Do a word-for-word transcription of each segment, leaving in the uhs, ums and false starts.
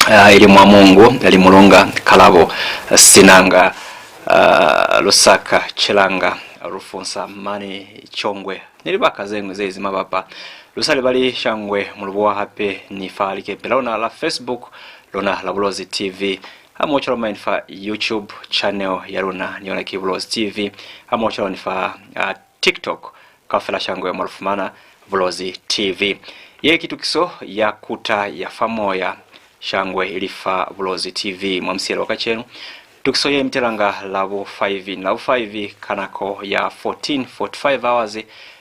ah, ili mwa Mongu, Limulunga, Kalabo, Sinanga, ah, Lusaka, Chilanga, Rufunsa, mane Chongwe, ni libaka ze ñwi ze ezi mabapa. Lu sa libali shangwe mu lu buha hape ni fa likepe la luna la Facebook, luna la Bulozi T V, hamoho cwalo mañi ni fa YouTube channel ya luna, ni yona ki Bulozi T V, hamoho cwalo ni fa, ah, TikTok, kaufela shangwe mwa lu fumana Bulozi T V. Ye ki tukiso ya Kuta ya fa Moya, shangwe ili fa Bulozi T V mwa musihali wa kacenu. Tukiso ye mi telanga Labu five ni Labu five ka nako ya fourteen forty-five hours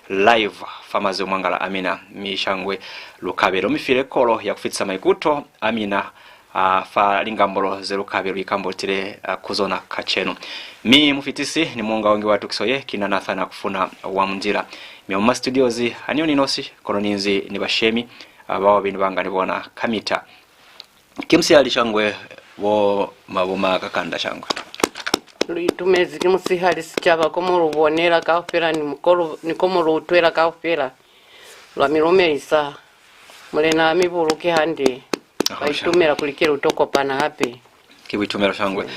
live fa mazimumwangala a mina. Mi shangwe lu kabe lu mi file kolo ya ku fitisa maikuto a mina, ah, fa lingambolo ze lu kabe lu ikambotile, ah, ku zona kacenu. Mi mufitisi ni muongaongi wa tukiso ye ki na Nathan Akufuna wa Mundila. Mi mwa studios ha ni yo ni nosi, kono ni inzi ni bashemi, ah, bao be ni banga ni bona kamita. Ki musihali shangwe, bo ma, bo ma Kakanda shangwe. Lu itumezi, ki musihali sicaba, ko mo lu bonela kaufela ni ko lu, ni ko mo lu utwela kaufela. Lwa mi lumelisa. Mulena a mi buluke hande. Lwa itumela kuli ki lu to kopana hape. Ki buitumelo shangwe.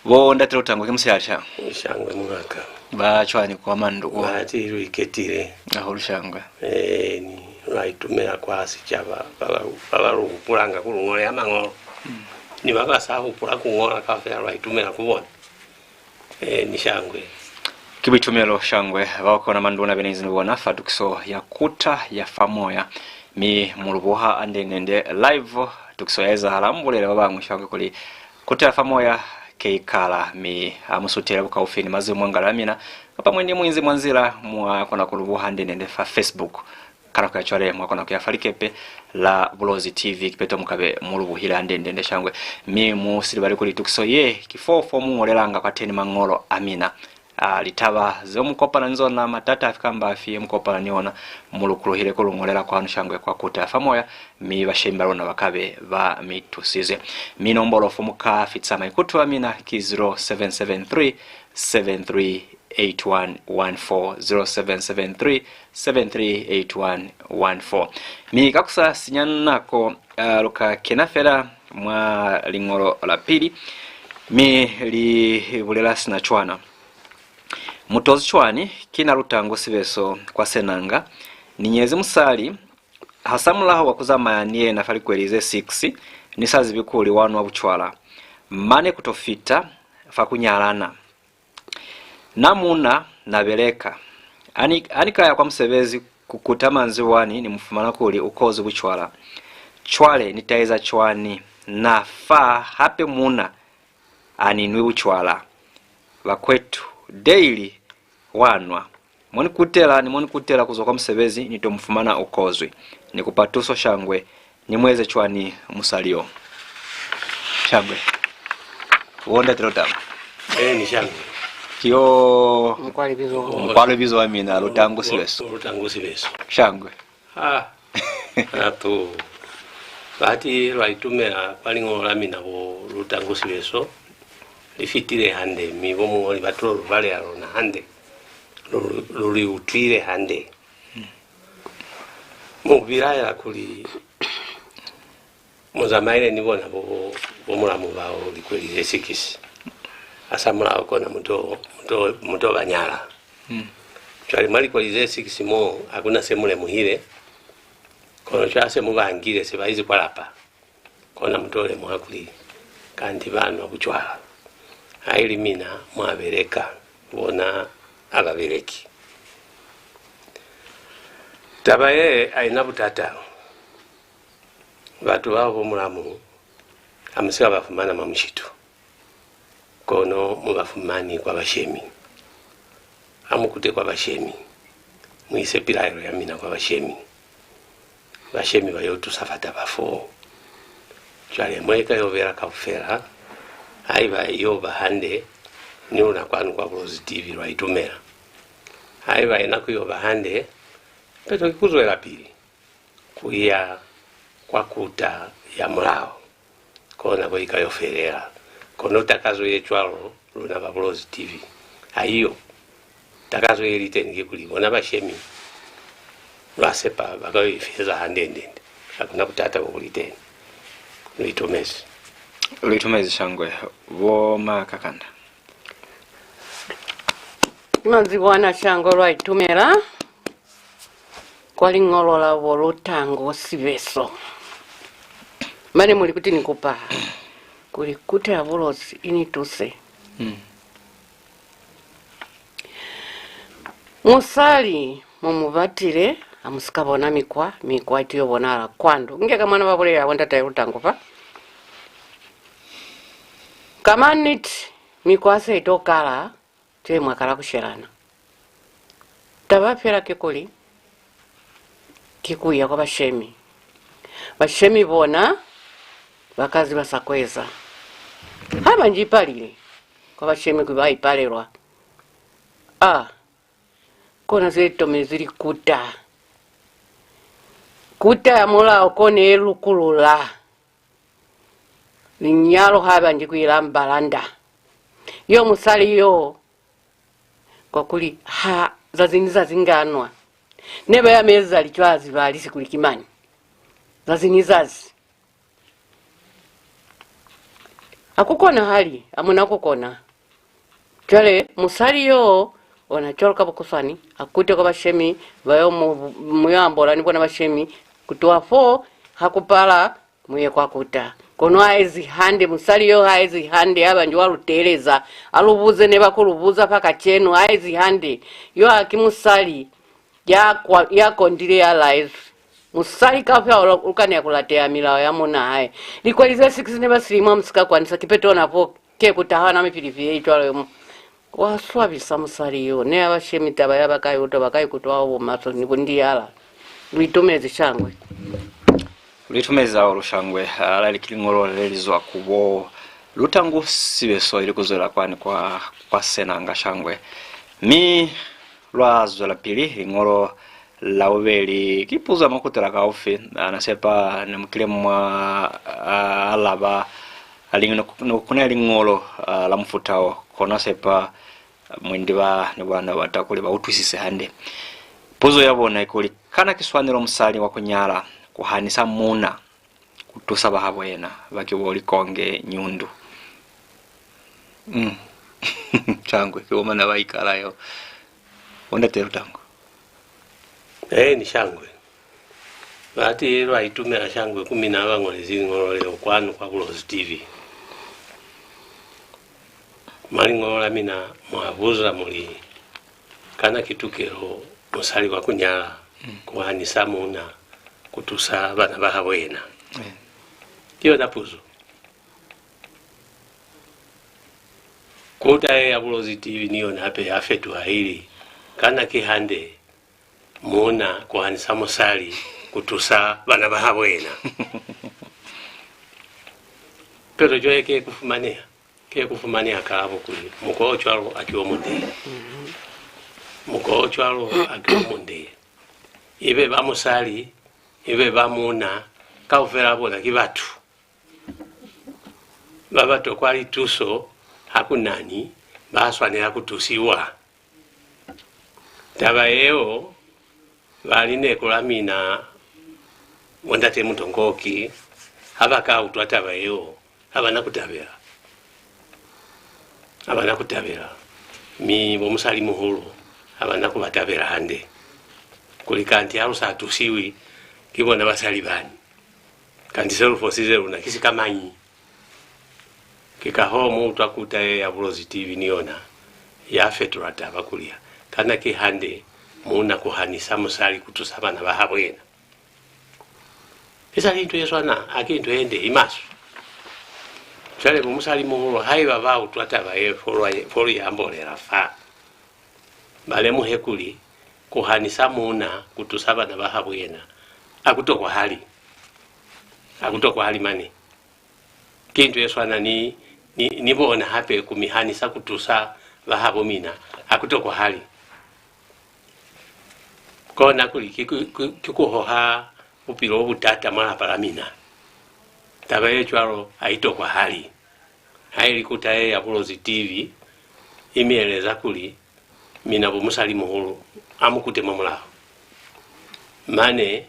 Bo ndate Lutangu, ki musihali shangwe. Shangwe mungaka. Ba cwani kwa mandu ko? Ba ti lu iketile. Hahulu shangwe. Ee, ni lwa itumela kwa sicaba, ba ba, ba ba lu hupulanga ku lu ñolela mañolo. Ni ba ba sa hupula ku ñola kaufela lwa itumela ku bona. Ee, ni shangwe. Ki buitumelo shangwe, bao kona manduna be ne inzi ni bona fa tukiso ya Kuta ya fa Moya. Mi mu lu buha hande-nde live, tukiso ya ezahala, mu bulele ba bañwi shangwe kuli Kuta ya fa Moya ke ikala, mi ha mu sutele bukaufi ni mazimumwangala a mina, kapa mwendi mu inzi mwa nzila, mwa kona ku lu buha hande-nde fa Facebook. Ka nako ya cwale, mwa kona ku ya fa likepe la Bulozi T V, kipeto mu kabe mu lu buhile hande-nde shangwe. Mi mu si libali kuli tukiso ye ki fo, fo mu ñolelanga kwateni mañolo a mina. A, litaba zeo mu kopana ni zona, matata afi kamba afi ye mu kopana ni ona, mu lukuluhile ku lu ñolela kwanu shangwe kwa Kuta ya fa Moya, mi bashemi ba luna ba kabe ba mi tusize. Mi nombolo fo mu ka fitisa maikuto a mina ki zero seven seven three, seven three eight one one four, zero seven seven three, seven three eight one one four. Mi ka ku sa sinya nako, ah, lu ka kena fela mwa liñolo la pili, mi li bulela sina cwana. Mu tozi cwani? Ki na Lutangu Sibeso kwa Senanga. Ni nyezi musali, hasamulaho wa ku zamaya ni yena fa likweli ze six, ni sa zibi kuli wa nwa bucwala, mane ku to fita fa ku nyalana. Na muuna, na beleka. Ha ni, ha ni ka ya kwa musebezi ku kuta manzibwani, ni mu fumana kuli u kozwi bucwala. Cwale ni ta eza cwañi? Na fa hape muuna, ha ni nwi bucwala. Bakwetu, daily wa nwa. Mo ni kutela, ni mo ni kutela ku zwa kwa musebezi, ni to mu fumana u kozwi. Ni kupa tuso shangwe, ni mu eze cwañi musali yo? Shangwe. Wo ndate Lotama. Ee, ni shangwe. Ki yo mukwalibizo, mukwalibizo wa mina, Lutangu Sibeso. Lutangu Sibeso. Shangwe. Ah, atu. Bati lwa itumela kwa liñolo la mina bo Lutangu Sibeso. Li fitile hande, mi bo muñoli ba tulo lu balela lona hande. Lu, lu li utwile hande. Mu bilaela kuli mu zamaile ni bona bo, bo, bo mulamu bao likweli ze sikisi. Hasamulaho kona mu to, mu to, mu to ba nyala. Mm. Cwale mwa likweli ze sikisi mo, ha ku na se mu lemuhile, kono cwale se mu ba ngile, se ba izi kwa lapa. Kona mu to lemuha kuli kanti ba nwa bucwala. Haili mina mwa beleka, bona ha ba beleki. Taba ye ha i na butata. Batu bao bo mulamu ha mu si ka ba fumana mwa mushitu, kono mu ba fumani kwa bashemi. Ha mu kute kwa bashemi, mu ise pilaelo ya mina kwa bashemi. Bashemi ba yo tusa fa taba foo. Cwale, mo i ka yo bela kaufela, haiba i yo ba hande, ni luna kwanu kwa Bulozi T V lwa itumela. Haiba ha i na ku yo ba hande, peto ki ku zwelapili ku ya kwa kuta ya mulao. Kona ko i ka yo felela. Kono takazo ye cwalo, luna ba Bulozi T V, ha i yo. Takazo ye li teni kikuli bona bashemi lwa sepa ba ka yo i feza hande-nde-nde. Ha ku na butata bo bu li teni. Lu itumezi. Lu itumezi shangwe, bo ma Kakanda. Manzibwana shangwe, lwa itumela kwa liñolo la bo Lutangu Sibeso. Mane mu li kuti ni kupa kuli kuta ya Bulozi i ni tuse. Mm. Musali mu mu batile, ha mu si ka bona mikwa, mikwa i tiyo bonahala kwa ndu. Inge ka mwa na ba bulelela bo ndatahe Lutangu fa. Ka maniti, mikwa se i to kala, cwale mwa kala ku shelana. Taba fela kikuli, ki ku ya kwa bashemi. Bashemi bona ba ka ziba sa ku eza. Ha ba nji palile kwa bashemi, ku ba ipalelwa. A, kona ze tomezi likuta. Kuta ya mulao kone ye lukulula linyalo ha ba nji ku ila mbalanda. Yo musali yo, kwa kuli ha zazi ni zazi nga nwa. Ne ba yameza licwazi ba li si kuli ki mani. Zazi ni zazi. Ha ku konahali, ha mu na ku kona. Cwale, musali yo, ona cwalo ka bukuswani, a kute kwa bashemi, ba yo mu, mu yo ambola ni bona bashemi, ku tuha fo, ha ku pala, mu ye kwa kuta. Kono ha ezi hande, musali yo ha ezi hande, ha ba nji wa lu teeleza, a lu buze ne ba ku lu buza fa kacenu, ha ezi hande. Yo ha ki musali ya kwa, ya kondile ya laezwi. Musali kaufela u lu-, u kaneha ku lateha milao ya muuna hae. Likweli ze six ne ba silimo ha mu si ka kwanisa, kipeto ona fo ke ku taha ona mifilifili ye i cwalo yo mu. Wa swabisa musali yo. Ne ya bashemi taba ya ba ka i utwa, ba ka ikutwa habo maswe ni ku ndiyala. Lu itumezi shangwe. Lu itumezi hahulu shangwe. Ala ili ki liñolo le li zwa ku bo Lutangu Sibeso ili ku zwela kwani kwa, kwa Senanga shangwe. Mi lwa zwelapili, liñolo la bubeli ki puzo ya makutela kaufi. A, na sepa ne mu kile mwa, a, alaba. A, liñwi ne ku, ne ku na liñolo, a, la mufuta wo, kono na sepa mwendi ba ne ba, ne ba bata kuli ba utwisise hande. Puzo ya bona ikuli, kana ki swanelo musali wa ku nyala ku hanisa muuna ku tusa bahabo yena ba ki bo Likonge Nyundu. Mm. Shangwe, ki bo mana ba ikala yo. Bo ndate Lutangu. Ee, ni shangwe. Bati lwa itumela shangwe ku mina ba ñolezi liñolo leo kwanu kwa Bulozi T V. Mwa liñolo la mina mwa buza mu li, kana ki tukelo musali wa ku nyala ku hanisa muuna ku tusa bana ba habo yena? Ki yona puzo. Kuta ye ya Bulozi T V ni yona hape ya fetuha ili, kana ki hande muuna ku hanisa musali ku tusa bana ba habo yena? Peto cwale ke ku fumaneha. Ke ku fumaneha kalabo kuli mukwa o cwalo haki o munde. Mukwa o cwalo haki o munde. Ibe ba musali, ibe ba muuna, kaufela bona ki batu. Ba ba tokwa lituso ha ku na ni ba swanela ku tusiwa. Taba yeo, ba lineko la mina, bo ndate Mutongoki, ha ba ka utwa taba yeo, ha ba na ku tabela. Ha ba na ku tabela. Mi bo musali muhulu, ha ba na ku ba tabela hande. Kuli kanti ha lu sa tusiwi, ki bona basali bani. Kanti se lu fosize luna ki sikamañi? Ki kahoo mu utwa kuta ye ya Bulozi T V ni yona ya fetula taba kuli, kana ki hande muuna ku hanisa musali ku tusa bana ba habo yena? Isali nto ye swana, haki nto ye nde, i maswe. Cwale bo musali muhulu, haiba ba utwa taba ye fo lu, fo lu i ambolela fa, ba lemuhe kuli ku hanisa muuna ku tusa bana ba habo yena ha ku tokwahali. Ha ku tokwahali mane. Ki nto ye swana ni, ni, ni bona hape ku mi hanisa ku tusa ba habo mina ha ku tokwahali. Kona kuli ki, ki, ki, ki ku hoha bupilo bo butata mwa lapa la mina. Taba ye cwalo ha i tokwahali. Haili kuta ye ya Bulozi T V i mi eleza kuli mina bo musali muhulu, ha mu kute mwa mulaho. Mane,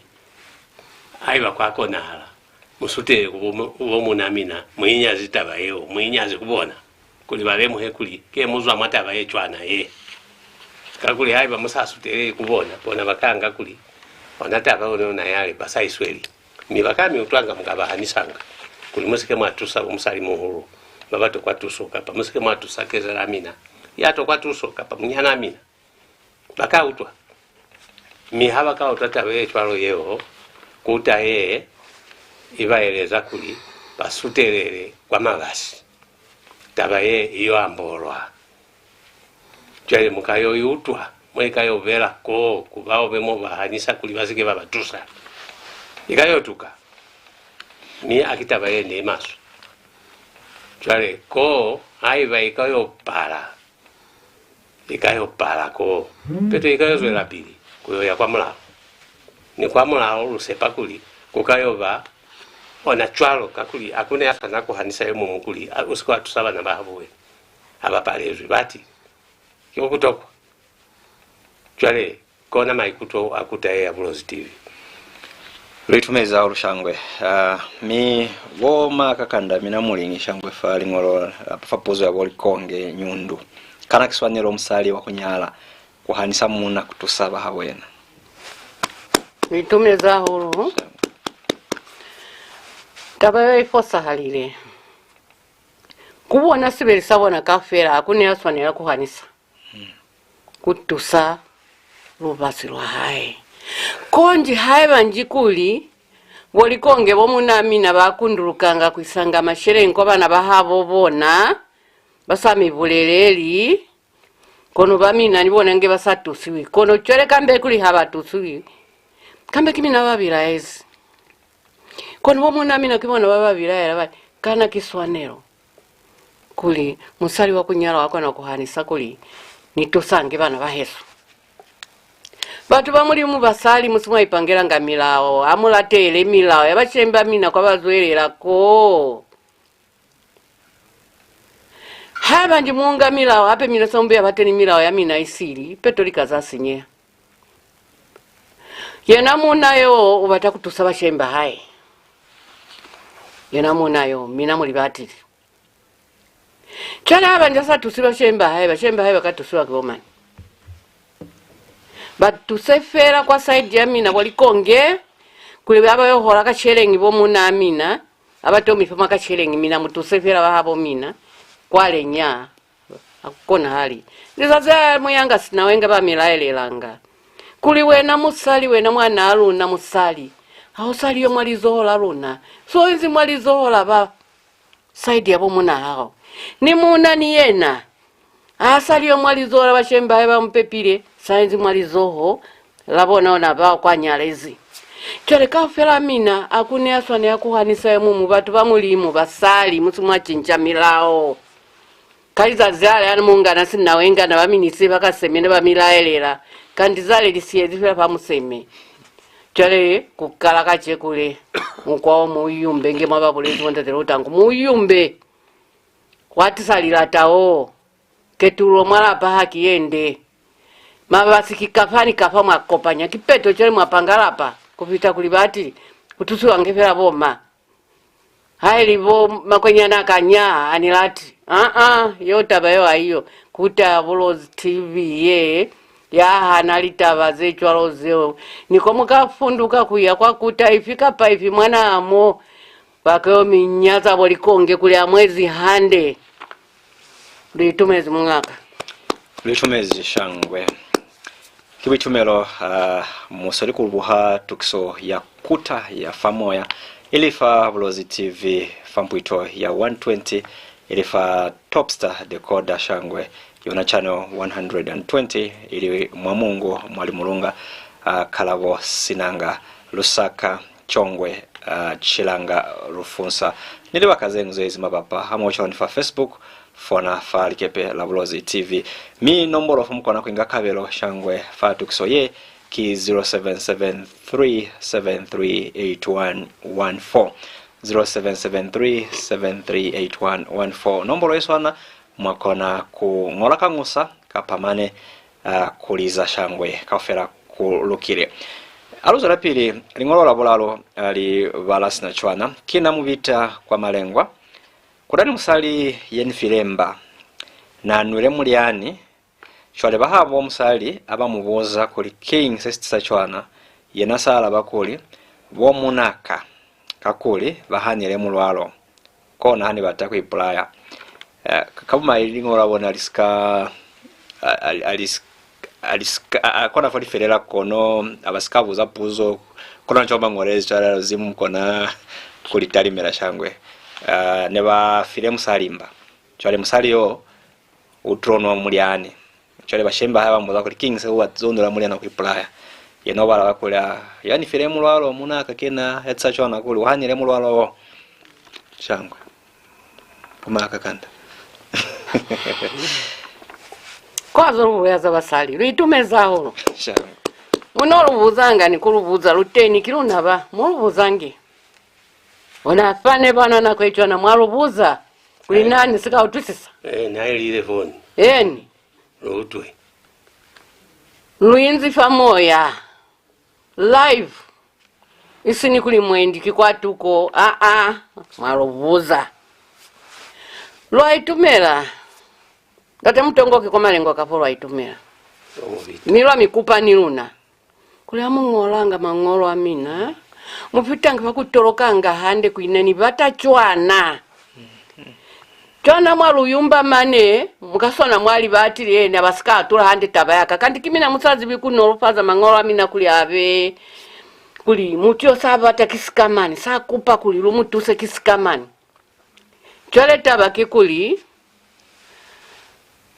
haiba kwa konahala, Mu sutele ku bo, bo muuna mina, mu inyazi taba yeo, mu inyazi ku bona, kuli ba lemuhe kuli ke mu zwa mwa taba ye cwana ye. Kakuli haiba mu sa suteleli ku bona, bona ba ka nga kuli ona taba yona, yona yale ba sa i sweli. Mi ba ka mi utwanga mu ka ba hanisanga kuli mu si ke mwa tusa bo musali muhulu ba ba tokwa tuso, kapa mu si ke mwa tusa kezela mina ya tokwa tuso, kapa munyanaa mina. Ba ka utwa. Mi ha ba ka utwa taba ye cwalo yeo, kuta ye i ba eleza kuli ba sutelele kwa mabasi. Taba ye i yo ambolwa. Cwale mu ka yo i utwa mo i ka yo bela koo ku bao be mo ba hanisa kuli ba si ke ba ba tusa. I ka yo tuka. Mi haki taba ye ne i maswe. Cwale koo, haiba i ka yo pala, i ka yo pala koo, peto i ka yo zwelapili ku yo ya kwa mulao. Ni kwa mulao lu sepa kuli ku ka yo ba ona cwalo, kakuli ha ku na ya swanela ku hanisa yo muñwi kuli a, u si ke wa tusa bana ba habo wena ha ba palezwi. Bati, ki ko ku tokwa. Cwale, kona maikuto a kuta ye ya Bulozi T V. Lu itumezi hahulu shangwe. Ah, mi bo ma kakanda mina mu liñi shangwe fa liñolo la, fa puzo ya bo Likonge Nyundu? Kana ki swanelo musali wa ku nyala ku hanisa muuna ku tusa ba habo yena? Lu itumezi hahulu. Taba yo i fosahalile. Ku bona sibeli sa bona kaufela, ha ku na ya swanela ku hanisa ku tusa lubasi lwa hae. Konji haiba nji kuli bo Likonge bo muuna mina ba kundulukanga ku isanga masheleñi kwa bana ba habo bona, ba sa mi buleleli, kono ba mina ni bona inge ba sa tusiwi. Kono cwale kambe kuli ha ba tusiwi, kambe ki mina ba bilaezi. Kono bo muuna mina ki bona ba ba bilaela, ba li, kana ki swanelo kuli musali wa ku nyalwa a kona ku hanisa kuli ni tusange bana ba hesu? Batu ba Mulimu, basali, mu si mwa ipangelanga milao, ha mu latele milao ya bashemi ba mina kwa ba zwelela koo. Haiba nji mu nga milao, hape mina sa mu beya fateni milao ya mina isili, peto lika za sinyeha. Yena muuna yo u bata ku tusa bashemi ba hae. Yena muuna yo, mina mu li batili. Cwale haiba nji a sa tusi bashemi ba hae, bashemi ba hae ba ka tusiwa ki bo mañi? Ba tuse fela kwa side ya mina bo Likonge, kuli ba ba yo hola ka sheleñi bo muuna mina, ha ba to mi fa mwa ka sheleñi, mina mu tuse fela ba habo mina, kwale nya, ha ku konahali. Lizazi la mu yanga sina wenga ba mi laelelanga kuli, wena musali, wena mwanaa luna musali, ha u sa li yo mwa lizoho la luna, so inzi mwa lizoho la ba side ya bo muuna hao. Ni muuna ni yena, ha sa li yo mwa lizoho la bashemi ba hae ba mu pepile, sa inzi mwa lizoho la bona ona bao kwa nyalezi. Cwale kaufela mina, ha ku na ya swanela ku hanisa yo muñwi. Batu ba Mulimu, basali, mu si mwa cinca milao. Ka lizazi lale, ha ni mu ngana sina wenga na ba mi nise ba ka seme ne ba mi laelela, kanti zale li siyezi fela fa museme. Cwale, ku kala kacenu le, mukwa o mu yumbe, inge mwa ba bulezi bo Ndate Lutangu, mu yumbe. Wa tisa lilata wo. Ketululo mwa lapa ha ki ye nde. Mabasi ki kafa ni kafa mwa kopanya. Kipeto cwale mwa panga lapa, ku fita kuli bati, ku tusiwange fela bo ma. Haili bo makwenyana ka, nyaa, ha ni lati. Aa, yo taba yeo ha i yo. Kuta ya Bulozi T V ye ya hana litaba ze cwalo zeo. Ni ko mu ka funduka ku ya kwa kuta ifi kapa ifi mwa naha mo, ba ka yo mi nyaza bo Likonge kuli ha mu ezi hande. Lu itumezi, muñaka. Lu itumezi, shangwe. Ki buitumelo, ah, mu sweli ku lubuha tukiso ya kuta ya fa moya, ili fa Bulozi T V, fa mpwito ya one twenty, ili fa Topstar Decoder, shangwe, yona channel one hundred and twenty, ili mwa Mungu, mwa Limulunga, ah, Kalabo, Sinanga, Lusaka, Chongwe, ah, Chilanga, Lufunsa, ni libaka ze ñwi ze ezi mabapa, hamoho cwalo ni fa Facebook, fona fa likepe la Bulozi T V. Mi nombolo fo mu kona ku inga kabelo, shangwe, fa tukiso ye ki zero seven seven three seven three eight one one four. Zero seven seven three seven three eight one one four. Nombolo ye swana, mwa kona ku ñola ka ñusa, kapa mane, ah, ku liza, shangwe, kaufela ku lukile. Ha lu zwelapili, liñolo la bulalu la li bala sina cwana, ki na Mubita kwa Malengwa. Ku na ni musali ye ni file mba. Na nwile mulyani. Cwale bahabo musali ha ba mu buza kuli kiñi se si tisa cwana, yena sa alaba kuli, Bo munaka, kakuli ba hanile mulwalo. Kona ha ni bata ku ipulaya. Eh, ka, ka bumai liñolo la bona li si ka, a, a, a li si, a li si ka, a, a kona fo li felela, kono ha ba si ka buza puzo, kona nco ba ñolezi cwale, ha lu zibi mu kona ku li talimela shangwe. Ah, ne ba file musali mba. Cwale musali yo u tulo nwa mulyani. Cwale bashemi ba hae ba mu buza kuli, Kiñi se u zo nwela mulyani wa ku ipulaya? Yena u ba alaba kuli, Ah, ya ni file mulwalo, munaka, ki na ya tisa cwana kuli u hanile mulwalo wo. Shangwe. Ku maka kanda. Kwa zo lu bulela za basali, lu itumezi hahulu. Shangwe. Mu no lu buzanga ni ku lu buza, lu teni, ki luna ba mu lu buzange. Ona fa ne ba na nako ye cwana, mwa lu buza kuli na ni si ka utwisisa. Eh, na ilile foni. Eni. Lu utwe. Lu inzi fa moya. Live. Isini kuli mwendi ki kwa tuko. Aa, mwa lu buza. Lwa itumela. Ndate Mutongoki kwa Malengwa ka fo lwa itumela. Mi lwa mi kupa ni luna kuli ha mu ñolanga mañolo a mina, mu fitange fa ku tolokanga hande kuli ne ni bata cwana. Cwana mwa lu yumba mane, mu ka swana mwa li batile, ne ba si ka atula hande taba ya ka. Kanti ki mina mu sa zibi ku nolofaza mañolo a mina kuli a be, kuli mutu yo sa bata ki sikamani, sa kupa kuli lu mu tuse ki sikamani. Cwale taba kikuli,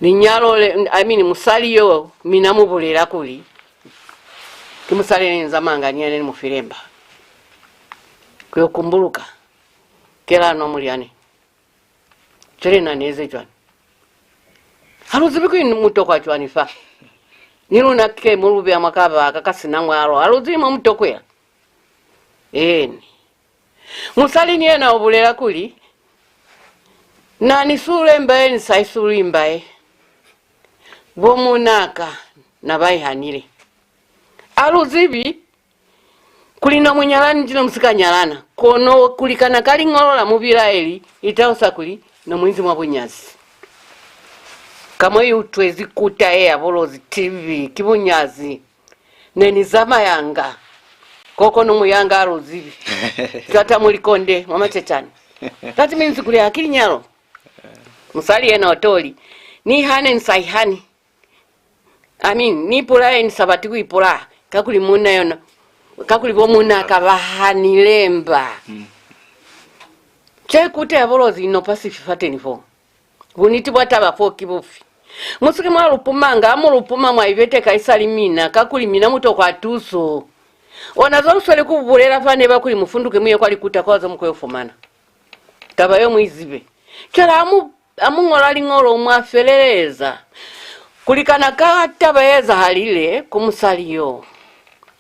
linyalo le, I mean, musali yo mina mu bulela kuli ki musali ne ni zamanga ni yena, ne ni mu file mba ku yo kumbuluka, kela nwa mulyani. Cwale na ni eze cwañi? Ha lu zibi kuli mu tokwa cwañi fa. Ni luna ke mo lu beya mwa kabaka ka sina ñwalo, ha lu zibi mo mu tokwela. Eeni. Musali ni yena u bulela kuli, Na ni sule mba ye ni sa i suli mba ye. Bo munaka na ba i hanile. Ha lu zibi kuli no mu nyalani nji no mu si ka nyalana, kono ku likana ka liñolo la mubilaeli li talusa kuli no mu inzi mwa bunyazi. Ka mo i utwezi kuta ye ya Bulozi T V, ki bunyazi. Ne ni zamayanga. Koko no mu yanga ha lu zibi. Cwata mu likonde mwa macecani. That means kuli ha ki linyalo. Musali yena o to li, Ni hane ni sa ihani. I mean, ni ipulaye ni sa bati ku ipulaya, kakuli muuna yona, kakuli bo muuna ka ba hanile mba. Cwale kuta ya Bulozi i nopa sifi fateni fo? Buniti bwa taba fo ki bufi? Mu si ke mwa lu pumanga, ha mu lu puma mwa ibeteka isali mina, kakuli mina mu tokwa tuso. Ona zo lu sweli ku bulela fa ne ba kuli mu funduke mu ye kwa likuta kwa zo mu ko yo fumana taba yo mu i zibe. Cwale ha mu, ha mu ñola liñolo mwa feleleza ku likana ka taba ye ezahalile ku musali yo.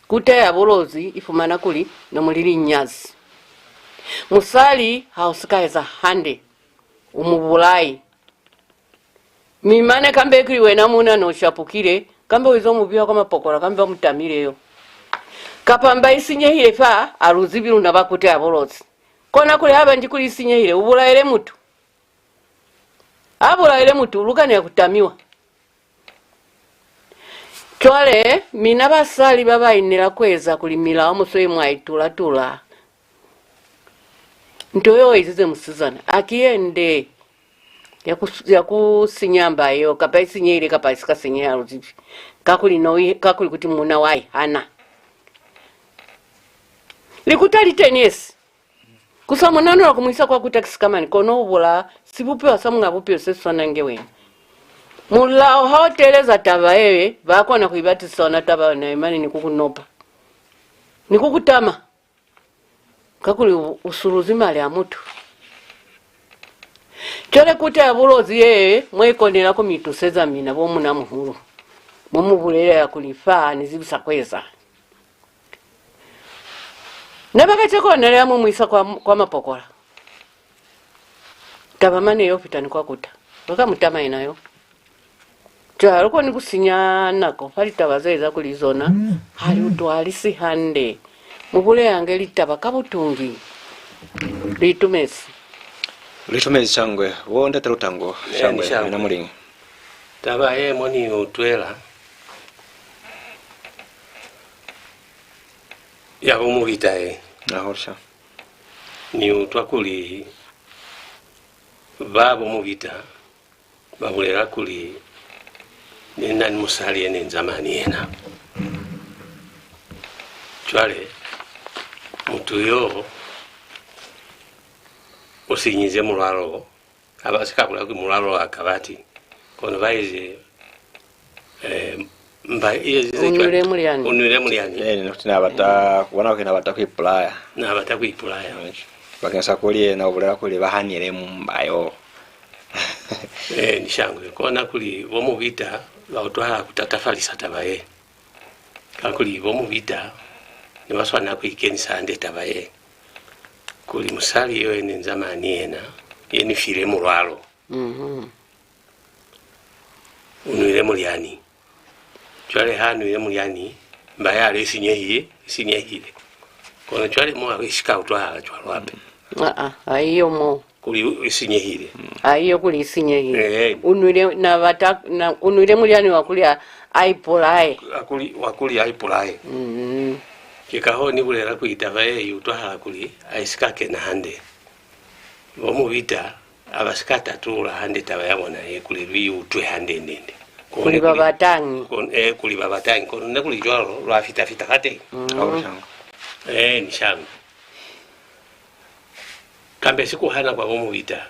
Kuta ya Bulozi i fumana kuli ne mu li linyazi. Musali ha u si ka eza hande. U mu bulai. Mi mane kambe ki wena muuna no shapukile, kambe u izo mu biha kwa mapokola, kambe ba mu tamile yo. Kapa mba i sinyehile fa, ha lu zibi luna ba kuta ya Bulozi. Kona kuli haba nji kuli i sinyehile, u bulaile mutu. A bulaile mutu, u lukanela ku tamiwa. Cwale, mina basali ba ba inela ku eza kuli milao mu sweli mwa i tula-tula, nto yeo i ezize musizana, ha ki ye nde ya ku, ya ku sinya mba yeo, kapa i sinyehile, kapa i si ka sinyeha, ha lu zibi. Kakuli no i, kakuli kuti muuna wa i hana. Likuta li teñi esi. Ku sa mu nanula ku mu isa kwa kuta ki sikamani, kono u bulaya sibupiwa sa Muñ'a Bupilo se si swanange wena. Mulao ha u teeleza taba ye, ba kona ku i batisisa ona taba yona ye mane ni ku ku nopa, ni ku ku tama, kakuli u, u suluzi mali a mutu. Cwale kuta ya Bulozi ye, mwa i konela ku mi tuseza mina bo muuna muhulu, mo mu bulelela kuli fa ni zibi sa ku eza. Ne ba ka ceko na le a mu mu isa kwa, kwa mapokola. Taba mane yo fita ni kwa kuta. Ba ka mu tama yena yo. Cwale ha lu koni ku sinya nako fa litaba ze eza kuli zona ha li utwalisi hande. Mu bulelange litaba ka butungi. Lu itumezi. Lu itumezi shangwe. Bo ndate Lutango, shangwe, wena muliñi? Taba ye mo ni utwela ya bo Mubita ye. Hahulu sha. Ni utwa kuli ba bo Mubita ba bulela kuli ne na ni musali ye ne nzamani yena. Cwale, mutu yo u sinyize mulwalo, ha ba si ka bulela kuli mulwalo wa kabati, kono ba ize, eh, mba i ezize cwale. U nwile mulyani. U nwile mulyani. Eh, ni kuti na bata, ku bona kuli na bata ku ipulaya. Na bata ku ipulaya. Bakeng sa kuli yena u bulela kuli ba hanile mba yo. Eh, ni shangwe. Kona kuli bo Mubita ba utwahala ku tatafalisa taba ye. Kakuli bo Mubita ne ba swanela ku ikenisa hande taba ye, kuli musali yo ye ne nzamani yena, ye ni file mulwalo, u nwile mulyani. Cwale ha nwile mulyani, mba yale i sinyehile, i sinyehile. Kono cwale mo ha i si ka utwahala cwalo hape. Aa, ha i yo mo. Kuli i sinyehile. Ha i yo kuli i sinyehile. Ee. U nwile, na bata, na, u nwile mulyani wa kuli a, a ipulaye. Wa kuli, wa kuli a ipulaye. Mm. Ki kahoo ni bulela kuli taba ye i utwahala kuli ha i si ka kena hande. Bo Mubita ha ba si ka tatulula hande taba ya bona ye kuli lu i utwe hande-nde-nde. Kuli ba batañi. Ee, kuli ba batañi. Kono ne ku li cwalo, lwa fita-fita fateñi. Mm. Ee, ni shangwe. Kambe si ku hana kwa bo Mubita,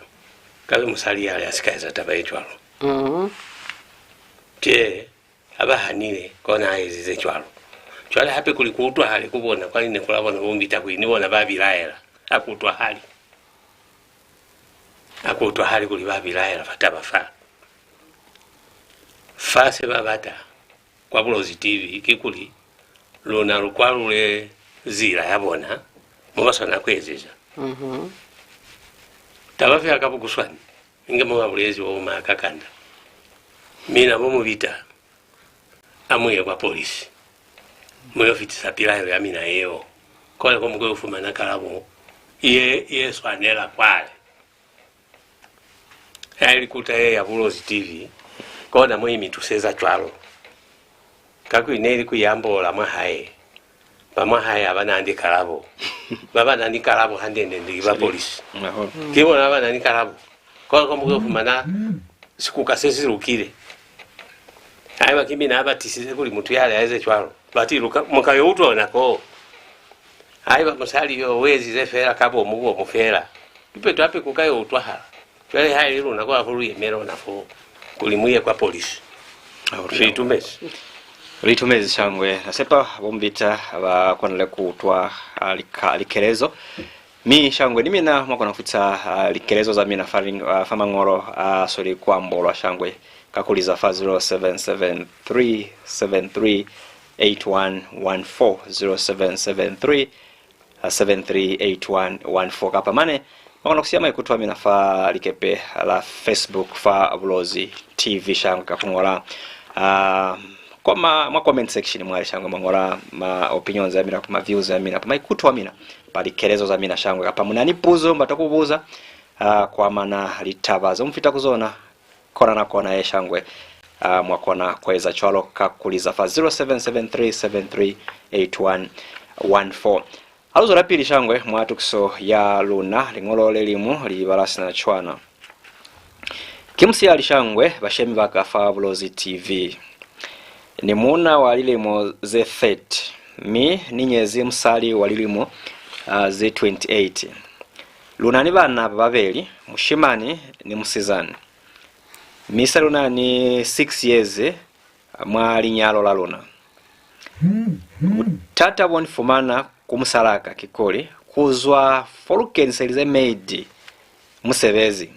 kabe musali yale a si ka eza taba ye cwalo. Mm. Tee, ha ba hanile, kona a ezize cwalo. Cwale hape kuli ku utwahale ku bona kwa lineku la bona bo Mubita kuli ni bona ba bilaela, ha ku utwahali. Ha ku utwahali kuli ba bilaela fa taba fa. Fa se ba bata kwa Bulozi T V kikuli luna lu kwalule nzila ya bona mo ba swanela ku ezeza. Mhm. Taba fela ka bukuswani, inge mo ba bulezi bo ma Kakanda. Mina bo Mubita, a mu ye kwa polisi, mu yo fitisa pilaelo ya mina yeo. Kona ko mu ke yo fumana kalabo ye, ye swanela kwale. Ha ili kuta ye ya Bulozi T V, kona mo i mi tuseza cwalo. Kakuli ne ili ku i ambola mwa hae. Ba mwa hae ha ba na ni kalabo. Ba ba na ni kalabo hande-nde-nde ki ba polisi. Ki bona ba ba na ni kalabo. Kwa, kwa mu ka fumana sikuka se si lukile. Haiba ki mina ba tisize kuli mutu yale a eze cwalo, bati, lu ka, mu ka yo utwa ona koo. Haiba musali yo u ezize fela ka bomu, bomu fela, kipeto hape ku ka yo utwahala. Cwale haili luna kwa ku lu yemela ona foo, kuli mu ye kwa polisi. Lu itumezi. Lu itumezi shangwe. Na sepa bo Mubita ba konile ku utwa, ah, lika-, likelezo. Mi shangwe ni mina mwa kona ku fitisa, ah, likelezo za mina fa ling-, ah, fa mañolo a sweli ku ambolwa shangwe ka ku liza fa zero seven seven three seven three eight one one four, zero seven seven three, ah, seven three eight one one four, kapa mane mwa kona ku siya maikuto a mina fa likepe la Facebook fa Bulozi T V shangwe ka ku ñola, ah, kwa ma, mwa comment section mwale shangwe mwa ñola ma opinions a mina, ma views a mina, maikuto a mina. Ba likelezo za mina shangwe, kapa mu na ni puzo mu bata ku buza, ah, ku amana litaba ze mu fita ku zona, kona na kona ye shangwe, ah, mwa kona ku eza cwalo ka ku liza fa zero seven seven three seven three eight one one four. Ha lu zwelapili shangwe mwa tukiso ya luna, liñolo le liñwi li bala sina cwana. Ki musihali shangwe, bashemi ba ka fa Bulozi T V. Ni muuna wa lilimo ze thirty, mi ni nyezi musali wa lilimo, ah, ze twenty-eight. Lu na ni bana ba babeli, mushimani ni musizana. Mi se lu na ni six years mwa linyalo la luna. Butata bo ni fumana ku musalaa ka kikuli, ku zwa fo lu keniselize maid musebezi,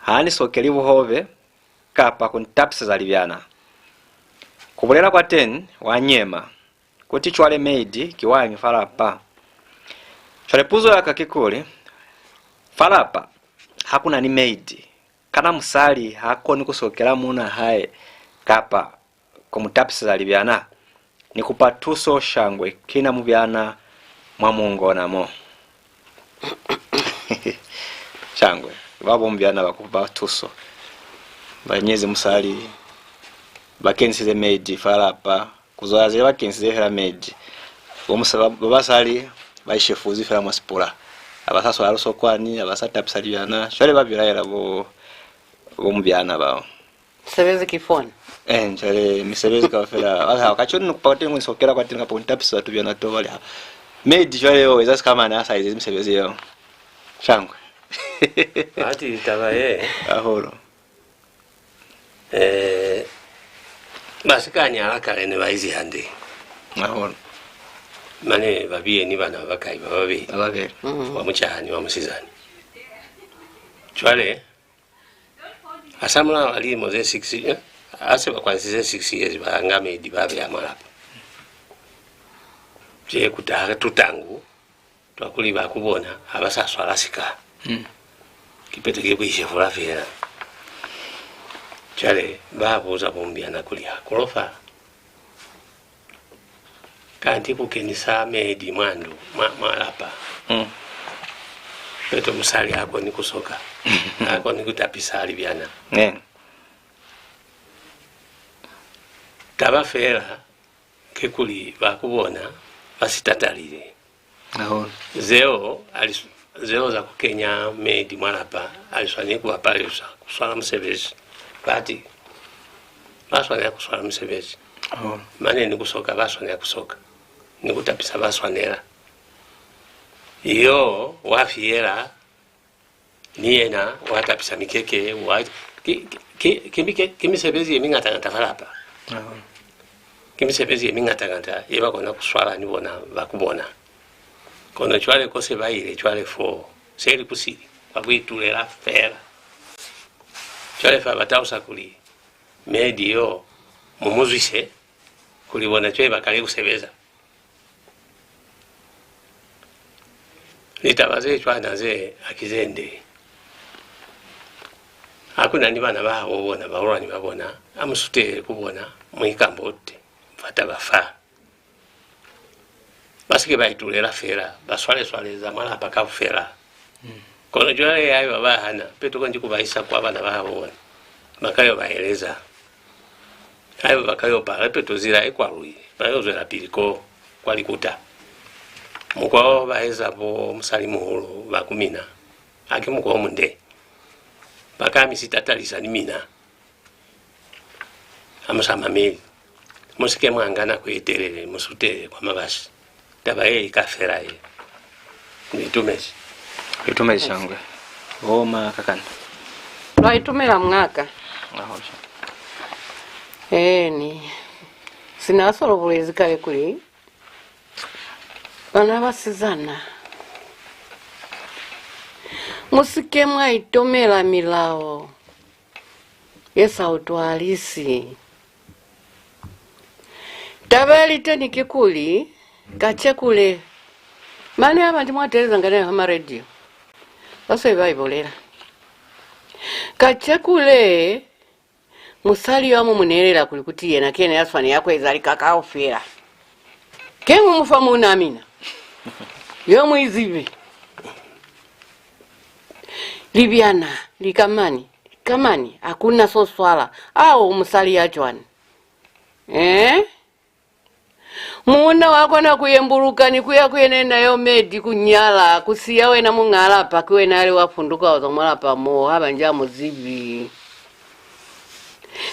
ha ni sokeli buhobe kapa ku ni tapiseza libyana. Ku bulela kwateñi, wa nyema, kuti, "Cwale maid ki wañi fa lapa?" Cwale puzo ya ka kikuli, fa lapa ha ku na ni maid, kana musali ha koni ku sokela muunaa hae kapa ku mu tapiseza libyana? Ni kupa tuso shangwe, ki na mubyana mwa mungona mo. Shangwe, ba bo mubyana ba kupa tuso. Ba nyezi musali, ba kenisize medi fa lapa, ku zwa ze ba kenisize fela medi. Bo musa-, ba, ba basali ba ishefuzi fela mwa sipula. Ha ba sa swala lusokwani, ha ba sa tapisa libyana. Cwale ba bilaela bo, bo mubyana bao. Musebezi ki foni. Eh, cwale misebezi kaufela. Wala, kacenu ni kupa kwateni, ni sokela kwateni, kapa ni tapisa tubyana to, bali ha. Medi cwale yo, eza sika mane, ha sa ezi misebezi yeo. Shangwe. Ati taba ye. Hahulu. Eh, basikani ala kale ne ba izi hande. Hahulu. Mane ba biye ni bana ba bakai, ba babeli. Ba babeli. Mm. Wa mucaha ni wa musizani. Cwale, hasamulaho wa lilimo ze six, eh, ha se ba kwanisize six years, ba nga medi ba beya mwa lapa. Ze ku taha tutangu twa kuli ba ku bona ha ba sa swala sika. Mm. Kipeto ki ku ishefula fela. Cwale, ba buza bo mubyana kuli, ha ku lofala. Kanti ku kenisa medi mwa ndu, mwa, mwa lapa. Mm. Peto musali ha koni ku soka. Ha koni ku tapisa libyana. Ne. Taba fela ki kuli ba ku bona ba si tatalile. Hahulu. Zeo, ali, zeo za ku kenya medi mwa lapa, ali swaneli ku ba palelwisa ku swala musebezi. Bati, ba swanela ku swala musebezi. Hahulu. Mane ni ku soka, ba swanela ku soka. Ni ku tapisa, ba swanela. Yo, wa fiyela, ni yena wa tapisa mikeke, wa, ki, ki, ki, mike-, ki misebezi ye miñata-ñata fa lapa. Aha. Ki misebezi ye miñata-ñata ye ba kona ku swala ni bona ba ku bona. Kono cwale ko se ba ile cwale fo, se li kusili, ba ku itulela fela. Cwale fa ba talusa kuli, medi yo, mu mu zwise, kuli bona cwale ba kale ku sebeza. Litaba ze cwana ze ha ki ze nde. Ha ku na ni bana ba habo bona, bahulwani ba bona, ha mu sutele ku bona, mu ikambote fa taba fa. Ba si ke ba itulela fela, ba swale-swale za mwa lapa kaufela. Mm. Kono cwale haiba ba hana, peto konji ku ba isa kwa bana ba habo bona, ba ka yo ba eleza. Haiba ba ka yo pala, peto zila i kwalwi, ba yo zwelapili ko kwa likuta. Mukwa o ba eza bo musali muhulu ba ku mina, haki mukwa o munde. Ba ka mi sitatalisa ni mina. Ha mu sa mameli, mu si ke mwa nga nako ye telele, mu sutele kwa mabasi. Taba ye i ka fela ye. Ni itumezi. Itumezi shangwe. Bo ma kakana. Lwa itumela mungaka. Aho sha. Eni. Sina solo bulezi kale kuli bana basizana, mu si ke mwa itomela milao ye sa utwalisi. Taba ye li teni kikuli, kacekule, mane abanji mwa teelezanga nayo ha ma radio, ba se ba ibolela. Kacekule, musali yo mu mu neelela kuli kuti yena ki yena ya swanela ku eza lika kaufela. Ki mu mu fa muuna mina, yo mu izibe. Libyana, likamani, kamani, ha ku na so swala. Ao, musali ya cwani? Eh? Muuna wa kona ku yembuluka ni ku ya ku yena ena yo medi ku nyala, ku siya wena muñ'a lapa, ki wena ya li wa funduka wa zwa mwa lapa mo, ha banji ha mu zibi.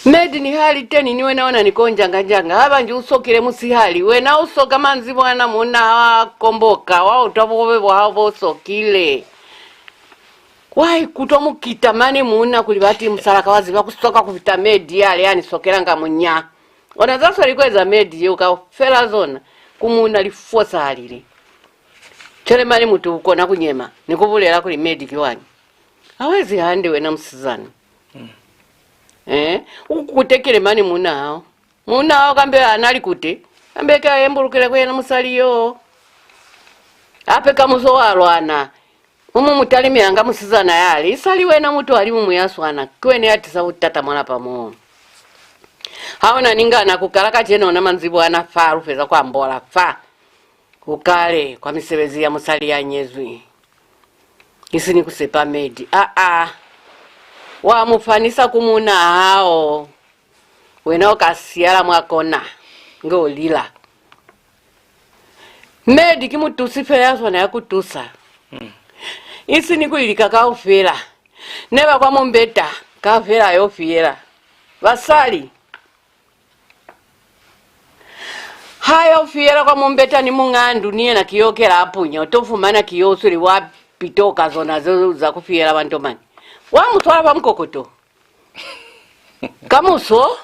Medi niha li teni ni wena u na ni ko njanga-njanga, ha banji u sokile musihali, wena u soka manzibwana, muuna wa komboka, wa utwa buhobe bwa hao bo sokile. Wa ikutwa mukita mane muuna kuli bati, musalaa ka wa ziba ku soka ku fita medi yale ya ni sokelanga munya. Ona za sweli ku eza medi yeo kaufela zona, ku muuna li fosahalile. Cwale mane mutu u kona ku nyema ni ku bulela kuli medi ki wañi. Ha u ezi hande wena musizana. Mm. Eh, u kutekele mane muuna hao. Muuna hao kambe ha na likute, kambe ki a yembulukile ku yena musali yo. Hape kamuso wa lwana, u mu mu talimilanga musizana ya li, isali wena mutu alimuñwi ya swana, ki wena ya tisa butata mwa lapa moo. Ha u na ni ngana ku kala kacenu ona manzibwana fa lu feza ku ambola fa, u kale kwa misebezi ya musali ya nyezwi. Isi ni ku sepa Medi. Aa, wa mu fanisa ku muuna hao. Wena u ka siyala mwa kona, nge u lila. Medi ki mutusi fela ya swana ya ku tusa. Isi ni ku lilika kaufela. Neba kwa mumbeta, kaufela a yo fiyela. Basali, ha yo fiyela kwa mumbeta ni muñ'a ndu, ni yena ki yo kela a punya, u to fumana ki yo sweli wa pitoka zona zeo za ku fiyela bantomani. Wa mu swala fa mukokoto. Kamuso,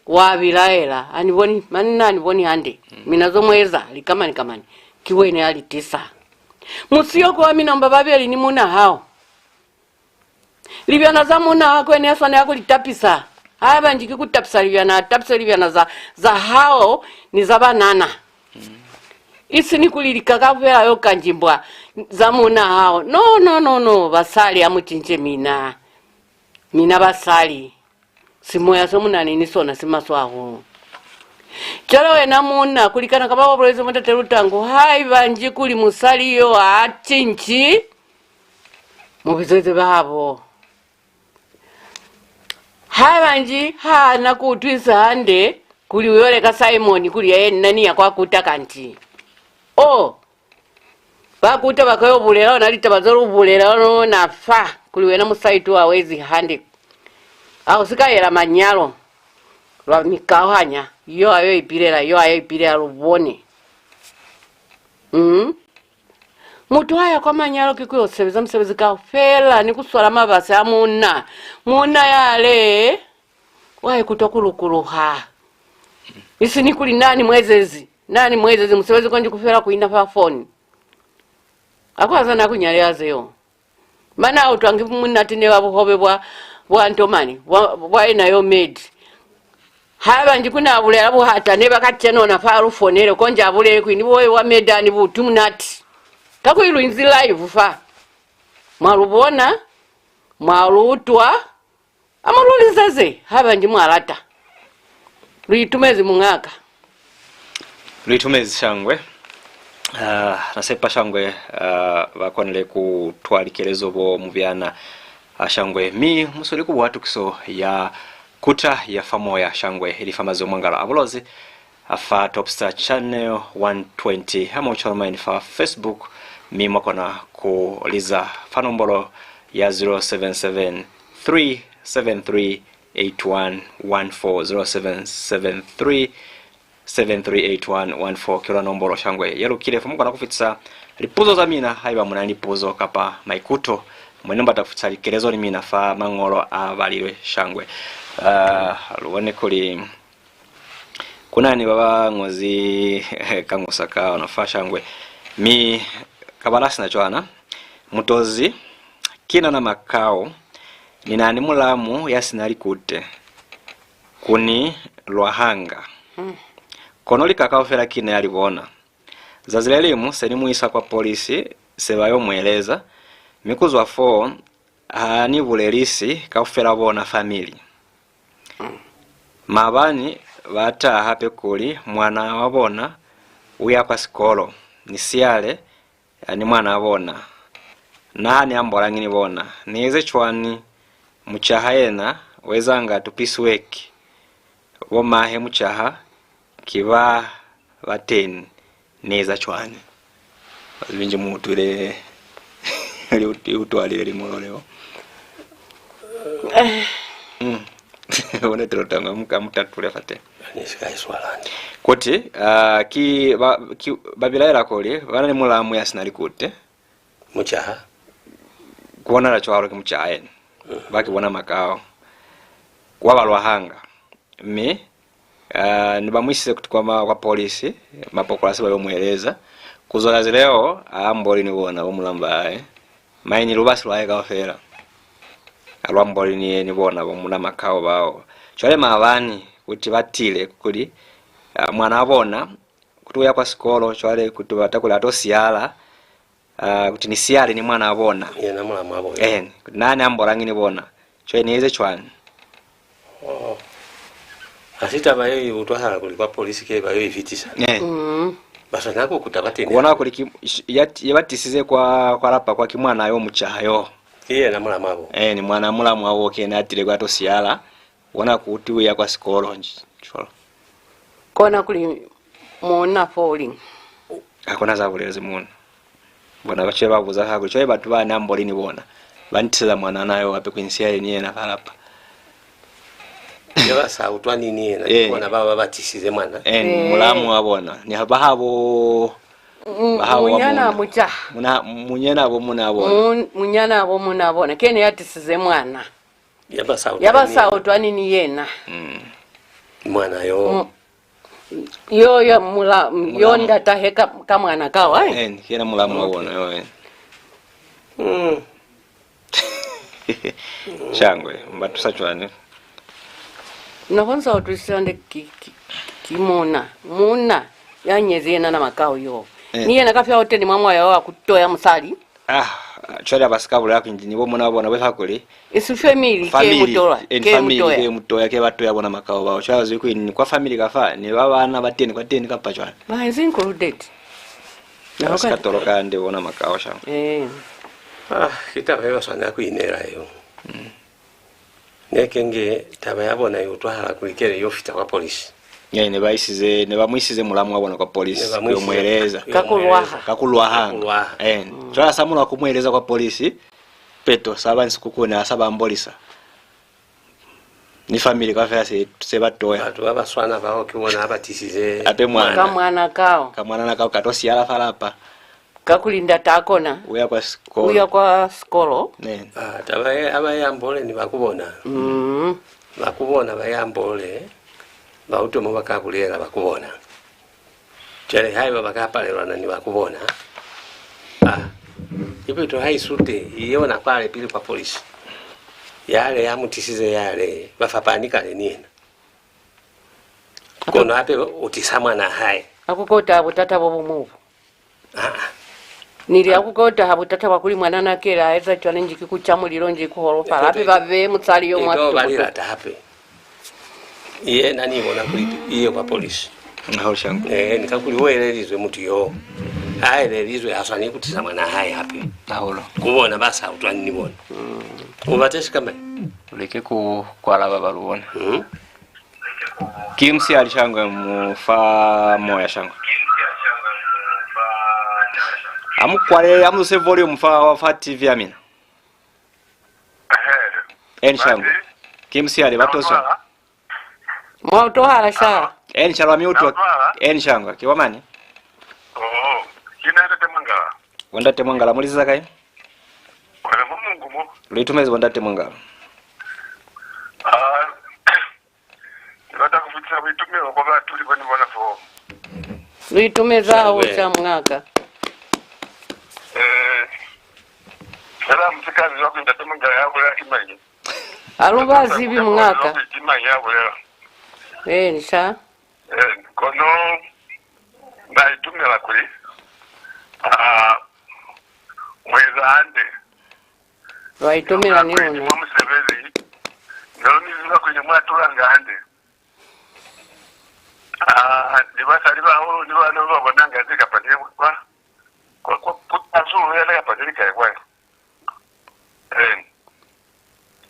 wa bilaela, "Ha ni boni, manna, ha ni boni hande. Mina zo mu eza, lika mani ka mani. Ki wena ya li tisa." Musiyo kwa mina mba babeli ni muuna hao. Libyana za muuna hao ki wena ya swanela ku li tapisa. Haiba nji ki ku tapisa libyana, tapise libyana za, za hao ni za banana. Isi ni kuli lika kaufela yo kanjimbwa za muuna hao. No, no, no, no, basali, ha mu cince mina. Mina basali. Simoya se mu na ni, ni sona si maswe hahulu. Cwale wena muuna, ku likana ka ba ba bulezi mwa Tate Lutangu, haiba nji kuli musali yo ha cinci, mu bizeze babo. Haiba nji ha na ku utwisa hande kuli u yo leka Simon kuli ya ye nna ni ya kwa kuta kanti. Oh! Ba kuta ba ka yo bulela ona litaba ze lu bulela lona fa, kuli wena musali tu ha u ezi hande. Ha u si ka yela manyalo, lwa mi kauhanya, yo a yo ipilela, yo a yo ipilela, lu bone. Mm? Mutu ha ya kwa manyalo ki ku yo sebeza musebezi kaufela ni ku swala mabasi a muuna. Muuna yale wa ikutwa ku lukuluha. Isi ni kuli, "Na ni mu ezezi, na ni mu ezezi musebezi konji ku fela ku ina fa foni." Ha ku na za na ku nyaleha zeo. Mane a utwangi munati ne ba buhobe bwa, bwa ntomani, bwa, bwa yena yo Medi. Haiba nji ku na bulela buhata ne ba ka cena ona fa lu fonele, konji a bulele kuli ni boye wa Medi ha ni bu utwi munati. Kakuli lu inzi live fa. Mwa lu bona, mwa lu utwa, a mu lu lizeze, haiba nji mwa lata. Lu itumezi, muñaka. Lu itumezi, shangwe. Ah, na sepa, shangwe, ah, ba konile ku utwa likelezo bo mubyana, ah, shangwe. Mi mu sweli ku buha tukiso ya kuta ya fa moya, shangwe, ili fa mazwi mwangala a Bulozi, a fa Topstar Channel one twenty, ha mu cwalo mañi fa Facebook, mi mwa kona ku liza fa nombolo ya zero seven seven three seven three eight one one four, zero seven seven three seven three eight one one four. Ki yona nombolo, shangwe, ye lukile fo mu kona ku fitisa lipuzo za mina, haiba mu na ni lipuzo kapa maikuto, mwendi mu bata ku fitisa likelezo ni mina fa mañolo a balilwe, shangwe. Ah, lu bone kuli ku na ni ba ba ñozi kañusa ka ona fa, shangwe. Mi ka bala sina cwana, Mutozi, ki na na Makao, ni na ni mulamu ya si na likute, ku ni lwahanga. Kono lika kaufela ki na ya li bona. Zazi le liñwi se ni mu isa kwa polisi, se ba yo mu eleza, mi ku zwa foo, ha ni bulelisi kaufela bona family. Maabani ba taha hape kuli mwana wa bona u ya kwa sikolo, ni siyale ni mwana wa bona. Na ha ni ambolañi ni bona. Ni eze cwañi? Mucaha yena u ezanga tu piece work. Bo mahe mucaha ki ba ba teñi. Ni eza cwañi? Ba zibi nji mu utwile li ut-, li utwalile liñolo leo. Mm. Bona telo tanga mu ka mu tatule fateñi. Ni si ka i swala hande. Kuti, ah, ki ba, ki ba bilaela kuli ba na ni mulamu ya si na likute. Mucaha. Ku bonahala cwalo ki mucaha yena. Ba ki bona Makao. Kwa ba lwahanga. Mi, ah, ni ba mu isize kuti kwa ma-, kwa polisi, mapokola se ba yo mu eleza. Ku zwa zazi leo, ha amboli ni bona bo mulamba hae. Mañi ni lubasi lwa hae kaufela. Ha lu amboli ni, ni bona bo muna Makao bao. Cwale maabani kuti ba tile kuli, ah, mwana wa bona kuti u ya kwa sikolo, cwale kuti ba bata kuli a to siyala, ah, kuti ni siyale ni mwana wa bona. Yena mulamu wa bona. Eh, kuti na ni ambolañi ni bona. Cwale ni eze cwañi? Oh. Kasi taba ye i utwahala kuli kwa polisi ke ba yo i fitisa. Eh. Mm. Ba swanela ku kuta kwateni. Ku bona kuli ki, ya, ya ba tisize kwa, kwa lapa kwa ki mwana yo mucaha yo. Ki yena mulamwabo. Eh, ni mwana mulamwabo ke yena a tile kwa to siyala. Bona kuti u ya kwa sikolo nji, cwalo. Kona kuli muuna fo u liñi? Ha ku na za bulezi muuna. Bona ba cwale ba buza fa kuli, cwale batu ba ne a mboli ni bona, ba ni tiseza mwanana yo hape ku ni siya ni yena fa lapa. Ne ba sa utwani ni yena, ki bona ba ba ba tisize mwana. Eh, mulamu wa bona. Ni ha ba habo, ba habo wa munyana mucaha. Muna, munyana bo muna bona. Mun-, munyana bo muna bona. Kene ya tisize mwana. Ya ba sa utwani ni yena. Mm. Mwana yo. Yo, yo, mula, yo ndatahe ka, ka mwana kao, ai? Eh, ki yena mulamu wa bona, yo, eh. Mm. Shangwe, mba tusa cwani? Na konza utwisisa nde ki, ki, ki muna. Muna, ya nyezi yena na makao yo. Eh. Ni yena ka fya oteni mwa mwaya wa ku toya musali. Ah, cwale ha ba si ka bulela kuli ni bo muna bona, ba fa kuli. Isi family ke mutoya, ke mutoya. Ke mutoya, ke ba toya bona makao bao. Cwale ha zwi kuli ni kwa family ka fa, ni ba bana ba teni kwa teni kapa cwani. Ba is included. Ba si ka toloka hande bona makao shangwe. Eh. Ah, ki taba ye ba swanela ku inela yeo. Mm. Ne kenge taba ya bona i utwahala kuli kele yo fita kwa polisi. Ee, ne ba isize, ne ba mu isize mulamu wa bona kwa polisi, ku yo mu eleza. Ka ku lwaha. Ka ku lwaha. Ka ku lwaha. Ee. Cwale hasamulaho ku mu eleza kwa polisi, peto sa ba ni sikukune, ha sa ba ambolisa. Ni family kaufela se, se ba toya. Batu ba ba swana bao ki bona ha ba tisize hape mwana. Ka mwana kao. Ka mwanana kao, ka to siyala fa lapa. Kakuli ndatahe kona u ya kwa sikolo. U ya kwa sikolo. Neni. Ah, taba ye, ha ba i ambole ni ba ku bona. Mm. Ba ku bona ba i ambole, ba utwe mo ba ka bulela ba ku bona. Cwale haiba ba ka palelwana ni ba ku bona, ah, ipeto ha i sute, i ye ona kwale pili kwa polisi. Yale ya mu tisize yale, ba fapani kale ni yena. Kono hape u tisa mwana hae. Ha ku ka taha butata bo bu mu bu. Ah. Ni li, ha ku ka taha butata bwa kuli mwanana kele a eza cwale nji ki ku ca mulilo nji ku holofala. Hape ba beye musali yo mwa tukutuku. I to ba lilata hape. Yena ni bona kuli i ye kwa polisi. Hahulu shangwe. Eh, ni kakuli u elelizwe mutu yo. Ha elelizwe, ha swaneli ku tisa mwana hae hape. Hahulu. Ku bona ba sa utwani ni bona. U bate shikamañi? Leke ku kwala ba ba lu bona. Mm. Ki musihali shangwe, mu fa moya shangwe. A mu kwale, a mu zuse volume fa, fa T V ya mina. Eni shangwe. Ki musihali, ba to swana. Mwa utwahala sha. Eni shangwe, mi utwa. Eni shangwe, ki wa mani? Oh, ki na Ndate Mwangala. Bo Ndate Mwangala, mu liziza kai? Kona mo Mungu mo. Lu itumezi bo Ndate Mwangala. Ah, Ni bata ku fitisa buitumelo kwa batu li boni bona fo. Lu itumezi hahulu sha muñaka. Eh, fela mu si ka ziba kuli Ndate Mwangala ya bulela ki mañi. Ha lu ba zibi muñaka. Ki mañi ya bulela. Eni sha. Eh, kono na itumela kuli, ah, mu eza hande. Lwa itumela ni luna. Mwa musebezi, ne lu mi ziba kuli ne mu atulanga hande. Ah, ni basali ba hao ni bana ba bonanga ze kapa ne kwa, kwa, kwa, ku tasulu ya kapa ne li kai kwa. Eh.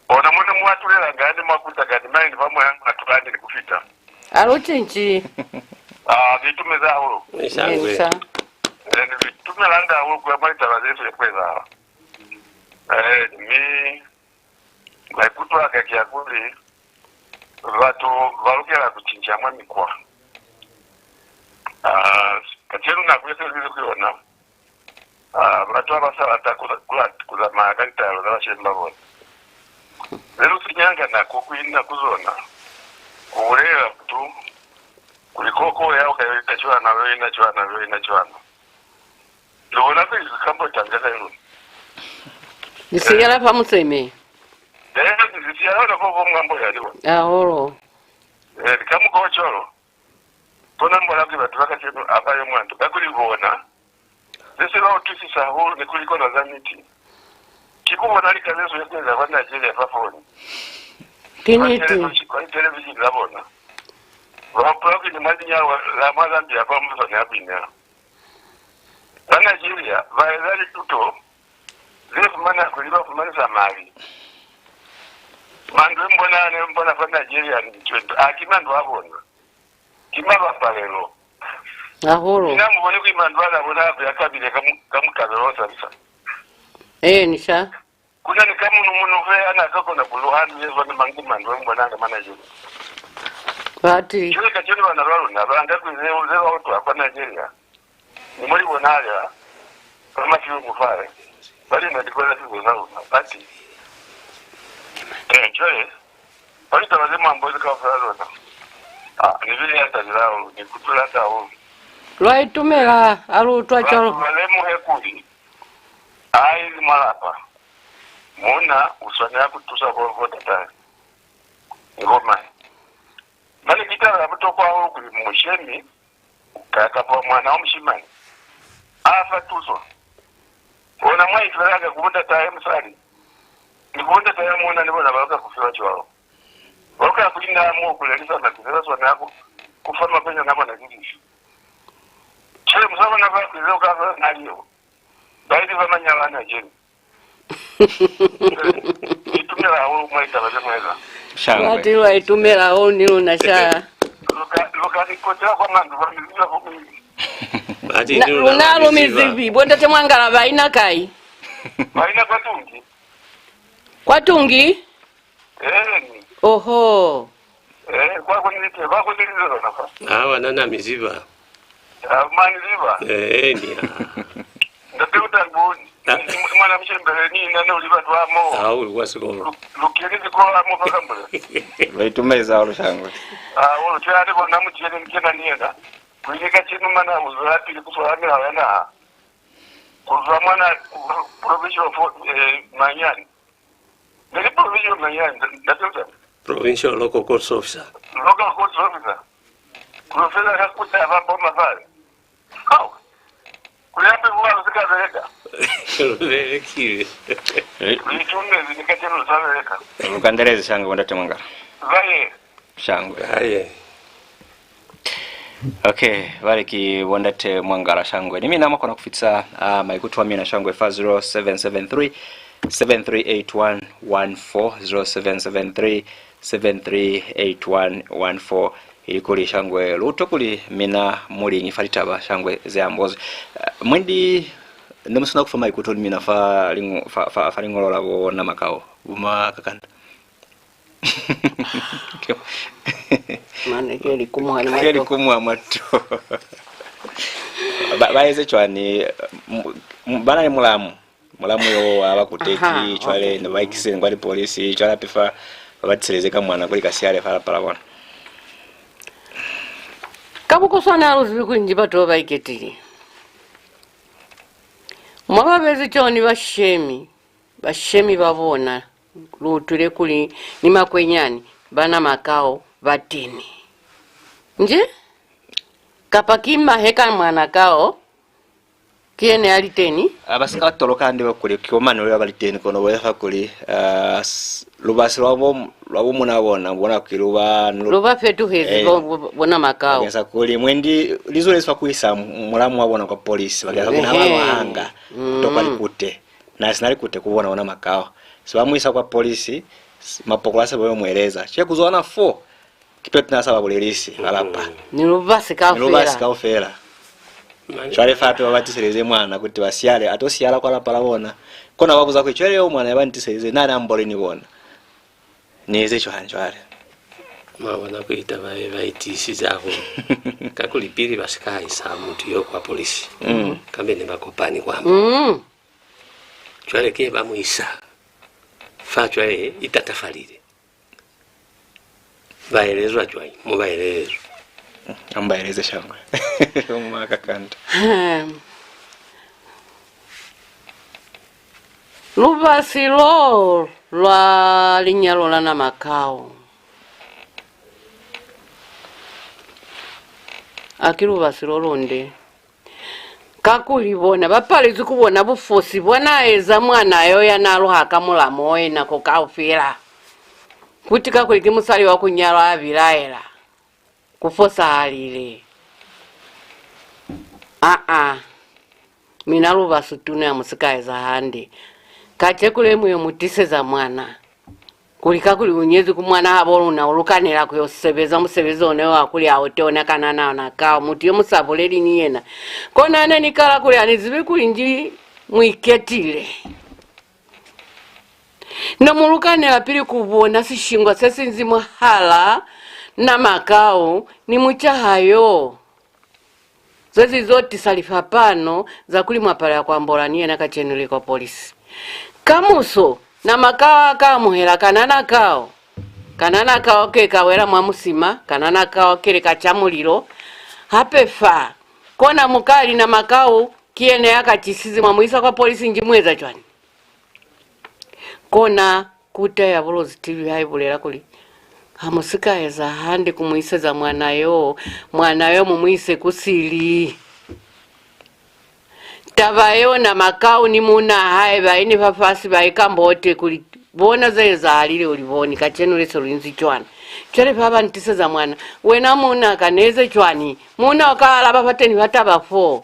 Ona mona mu atulelanga hande mwa kuta kani maini ba mwa atulanga ni ku fita. Ha lu cinci. Ah, ni itumezi hahulu. Ni shangwe. Ni sha. Eh, ni itumelanga hahulu ku ya mwa litaba ze file ku ezahala. Eh, mi maikuto a ka ki a kuli batu ba lukela ku cinca mwa mikwa. Ah, kacenu nako ye se lubile ku yona, ah, batu ha ba sa lata ku, ku, ku zamaya ka litaelo za bashemi ba bona. Ze lu sinyanga nako ku ina ku zona, ku bulelela batu kuli koko ya u ka yo ina cwana, yo ina cwana, yo ina cwana. Lu bona kuli li ka mbotanga ka luna. Ni siyala fa museme. Eh, ni siyala ona fo fo mwa mboya li bona. Hahulu. Eh, ka mukwa o cwalo. Kona mbona kuli batu ba kacenu ha ba yo mwa nto, kakuli bona ze se ba utwisisa hahulu ni kuli kona za niti. Ki ku bona lika ze zweli ku eza kwa Nigeria fa foni. Ki niti. Kwa television, kwa litelevishini za bona. Ba hupula kuli mwa linyalo la mwa Zambia kwa mu swanela ku inela. Ba Nigeria ba eza lituto ze fumana kuli ba fumanisa mali. Mandu e mbona ne mbona fa Nigeria ni twenty, a ki mandu a bona. Ki mabapalelo. Hahulu. Mina mu bone kuli mandu ana bona ape a kabile ka mu-, ka mukabelo o sabisa. Ee, ni sha. Ku na ni ka munu munu fe a na ka kona ku luha mi ye zwa ni mangu mandu e mbona nga manajelo. Bati. Cwale kacenu bana ba luna ba nga kuli ze, ze ba utwa kwa Nigeria ni mo li bonahala fa mafilmu fale, ba li na likola fibo za luna. Bati, eh, cwale, kwa litaba ze mu ambozi kaufela zona, ah, ni bile ya tabile hahulu, ni kutula hahulu. Lwa itumela ha lu utwa cwalo. Ba lemuhe kuli, ha i li mwa lapa, muuna u swanela ku tusa bo, bo tatahe ni bo mahe. Mane ki taba ya butokwa hahulu kuli mushemi ka, kapa mwana wa mushimani a fa tuso. Ona mwa ifelanga ku bo ndatahe musali ni ku bo ndatahe muuna ni bona ba luka ku fiwa cwalo. Ba luka ku inga mo ku lelisa mati ze ba swanela ku, ku fa mapenyana a bona ki lifi. Cwale mu sa bona fa kuli ze u ka fa na liyo. Ba ili ba manyalo a Nigeria. Ni itumela hahulu mwa litaba ze mu eza. Shangwe. Bati lwa itumela hahulu ni luna sha. Lu ka, lu ka ni kotela kwa mandu ba mi ziba fo mili. Bati na, ni luna luna lu mi ziba. Lu mi zibi. Bo ndate Mwangala ba ina kai? Ba ina kwa Tungi. Kwa Tungi? Eeni. Oho. Eh, kwa kunilite, kwa kunilite zona fa. Awa, na na mi ziba. Ah, mani ziba. Eeni, ah. Ndate Utangoni. Ah. Ni, ni mwana mshembele ni na ne uliba twamo. Ah, uli kwa sikolo. Lu-, lukeni sikolo amo fa kambula. Lwa itumeza hahulu shangwe. Ah, ulo twa ate bona mutiyene ni kena ni yena. Kuinga cinu mana uzwa pili kuswala milao ya naha. Kuzwa mwana provincial for, eh, manyani. Ne li provincial manyani, ndate Utangoni. Provincial Local Courts Officer. Local Courts Officer. Ku yo fela ka kuta ba boma fale. Hao. Kuli hape kwa lu si ka beleka. Lu belekile. Lu itumezi ni kacenu lu sa beleka. Lu kandelezi shangwe bo ndate Mwangala. Baye. Shangwe. Aye. Okay, bale ki bo ndate Mwangala shangwe. Ni mina mwa kona ku fitisa, ah, maikuto a mina shangwe fa zero seven seven three, seven three eight one one four, zero seven seven three, seven three eight one one four. Ili kuli shangwe lu utwe kuli mina mu liñi fa litaba shangwe ze ambozwi. Ah, mwendi ne mu sina ku fa maikuto ni mina fa liño-, fa, fa, fa liñolo la bo Namakau, bo Makakanda. Mane ke likumu ha ni ke mato. Likumu ha mato. Ba, ba eze cwani? M-, m-, ba na ni mulamu. Mulamu yo wa ba kuteki, aha, cwale okay, ne ba ikiseni kwa lipolisi, cwale hape fa ba ba tiseleze ka mwana kuli ka siyale fa lapa la bona. Ka bukoswana ha lu zibi kuli nji batu ba ba iketile. Mwa ba bezi cwalo ni bashemi, bashemi ba bona. Lu utwile kuli ni makwenyani ba Namakau ba teni. Nji? Kapa ki mahe ka mwana kao? Ki yena ya li teni? Ah, ba si ka toloka hande ba kuli ki bo mañi ba ba li teni, kono bo ya fa kuli, ah, s-, lubasi lwa bo, lwa bo muuna bona, bona ki lu ba, lu, lu ba fetuhezi, eh, bo, bo, bo Namakau. Bakeng sa kuli mwendi lizo le si fa ku isa mulamu wa bona kwa polisi, bakeng sa kuli na ba, ehe, mahanga, mm, tokwa likute. Na sina likute ku bona ona Namakau. Se ba mu isa kwa polisi, s-, mapokola se ba yo mu eleza. Cwale ku zwa ona fo, kipeto na sa ba bulelisi ba lapa. Ni lubasi kaufela. Ni lubasi kaufela. Cwale fa hape ba ba tiseleze mwana kuti ba siyale, a to siyala kwa lapa la bona. Kona ba buza kuli, "Cwale yo mwana ya ba ni tiseleze, na ni ambole ni bona?" Ni eze cwañi cwale? Mwa bona kuli taba ye ba i tiisize hahulu. Kakuli pili ba si ka isa mutu yo kwa polisi, mm, kambe ne ba kopani kwa mo. Mm. Cwale ke ba mu isa fa, cwale i tatafalile. Ba elezwa cwañi mo ba elezwa? A mu ba eleze shangwe. Bo Makakanda. Ahem. Lubasi lo lwa linyalo la Namakau. Haki lubasi lo lunde. Kakuli bona ba palezwi ku bona bufosi bwa n'a eza mwana yo ya n'a luha ka mulamu o ye nako kaufela, kuti kakuli ki musali wa ku nyalwa a bilaela. ku fosahalile. Aa, mina lu ba situna, mu si ka eza hande. Kacenu le mu yo mu tiseza mwana. Kuli kakuli u nyezwi ku mwana habo luna, u lukanela ku yo sebeza musebezi ona yo wa kuli a ote ona kanana ona kao, mutu yo mu sa buleli ni yena. Kona ne ni kala kuli ha ni zibi kuli nji mu iketile. Ne mu lukanela pili ku bona sishingwa se si nzi mwahal'a Namakau ni mucaha yo. Ze si zo tisa lifapano za kuli mwa palelwa ku ambola ni yena kacenu le kwa polisi. Kamuso, Namakau a ka amuhela kanana kao. Kanana kao ke ka wela mwa musima, kanana kao ke le ka ca mulilo. Hape fa, kona mu ka li Namakau ki yena ya ka cisize, mwa mu isa kwa polisi, nji mu eza cwañi? Kona kuta ya Bulozi T V ha i bulela kuli, ha mu si ka eza hande ku mu iseza mwana yo, mwana yo mu mu ise ku sili. Taba yeo Namakau ni muunaa hae ba ine fafasi ba ikambote kuli bona ze ezahalile u li boni, kacenu le se lu inzi cwana. Cwale fa ba ni tiseza mwana, wena muunaa ka, ni eze cwañi? Muuna u ka alaba fateni fa taba fo.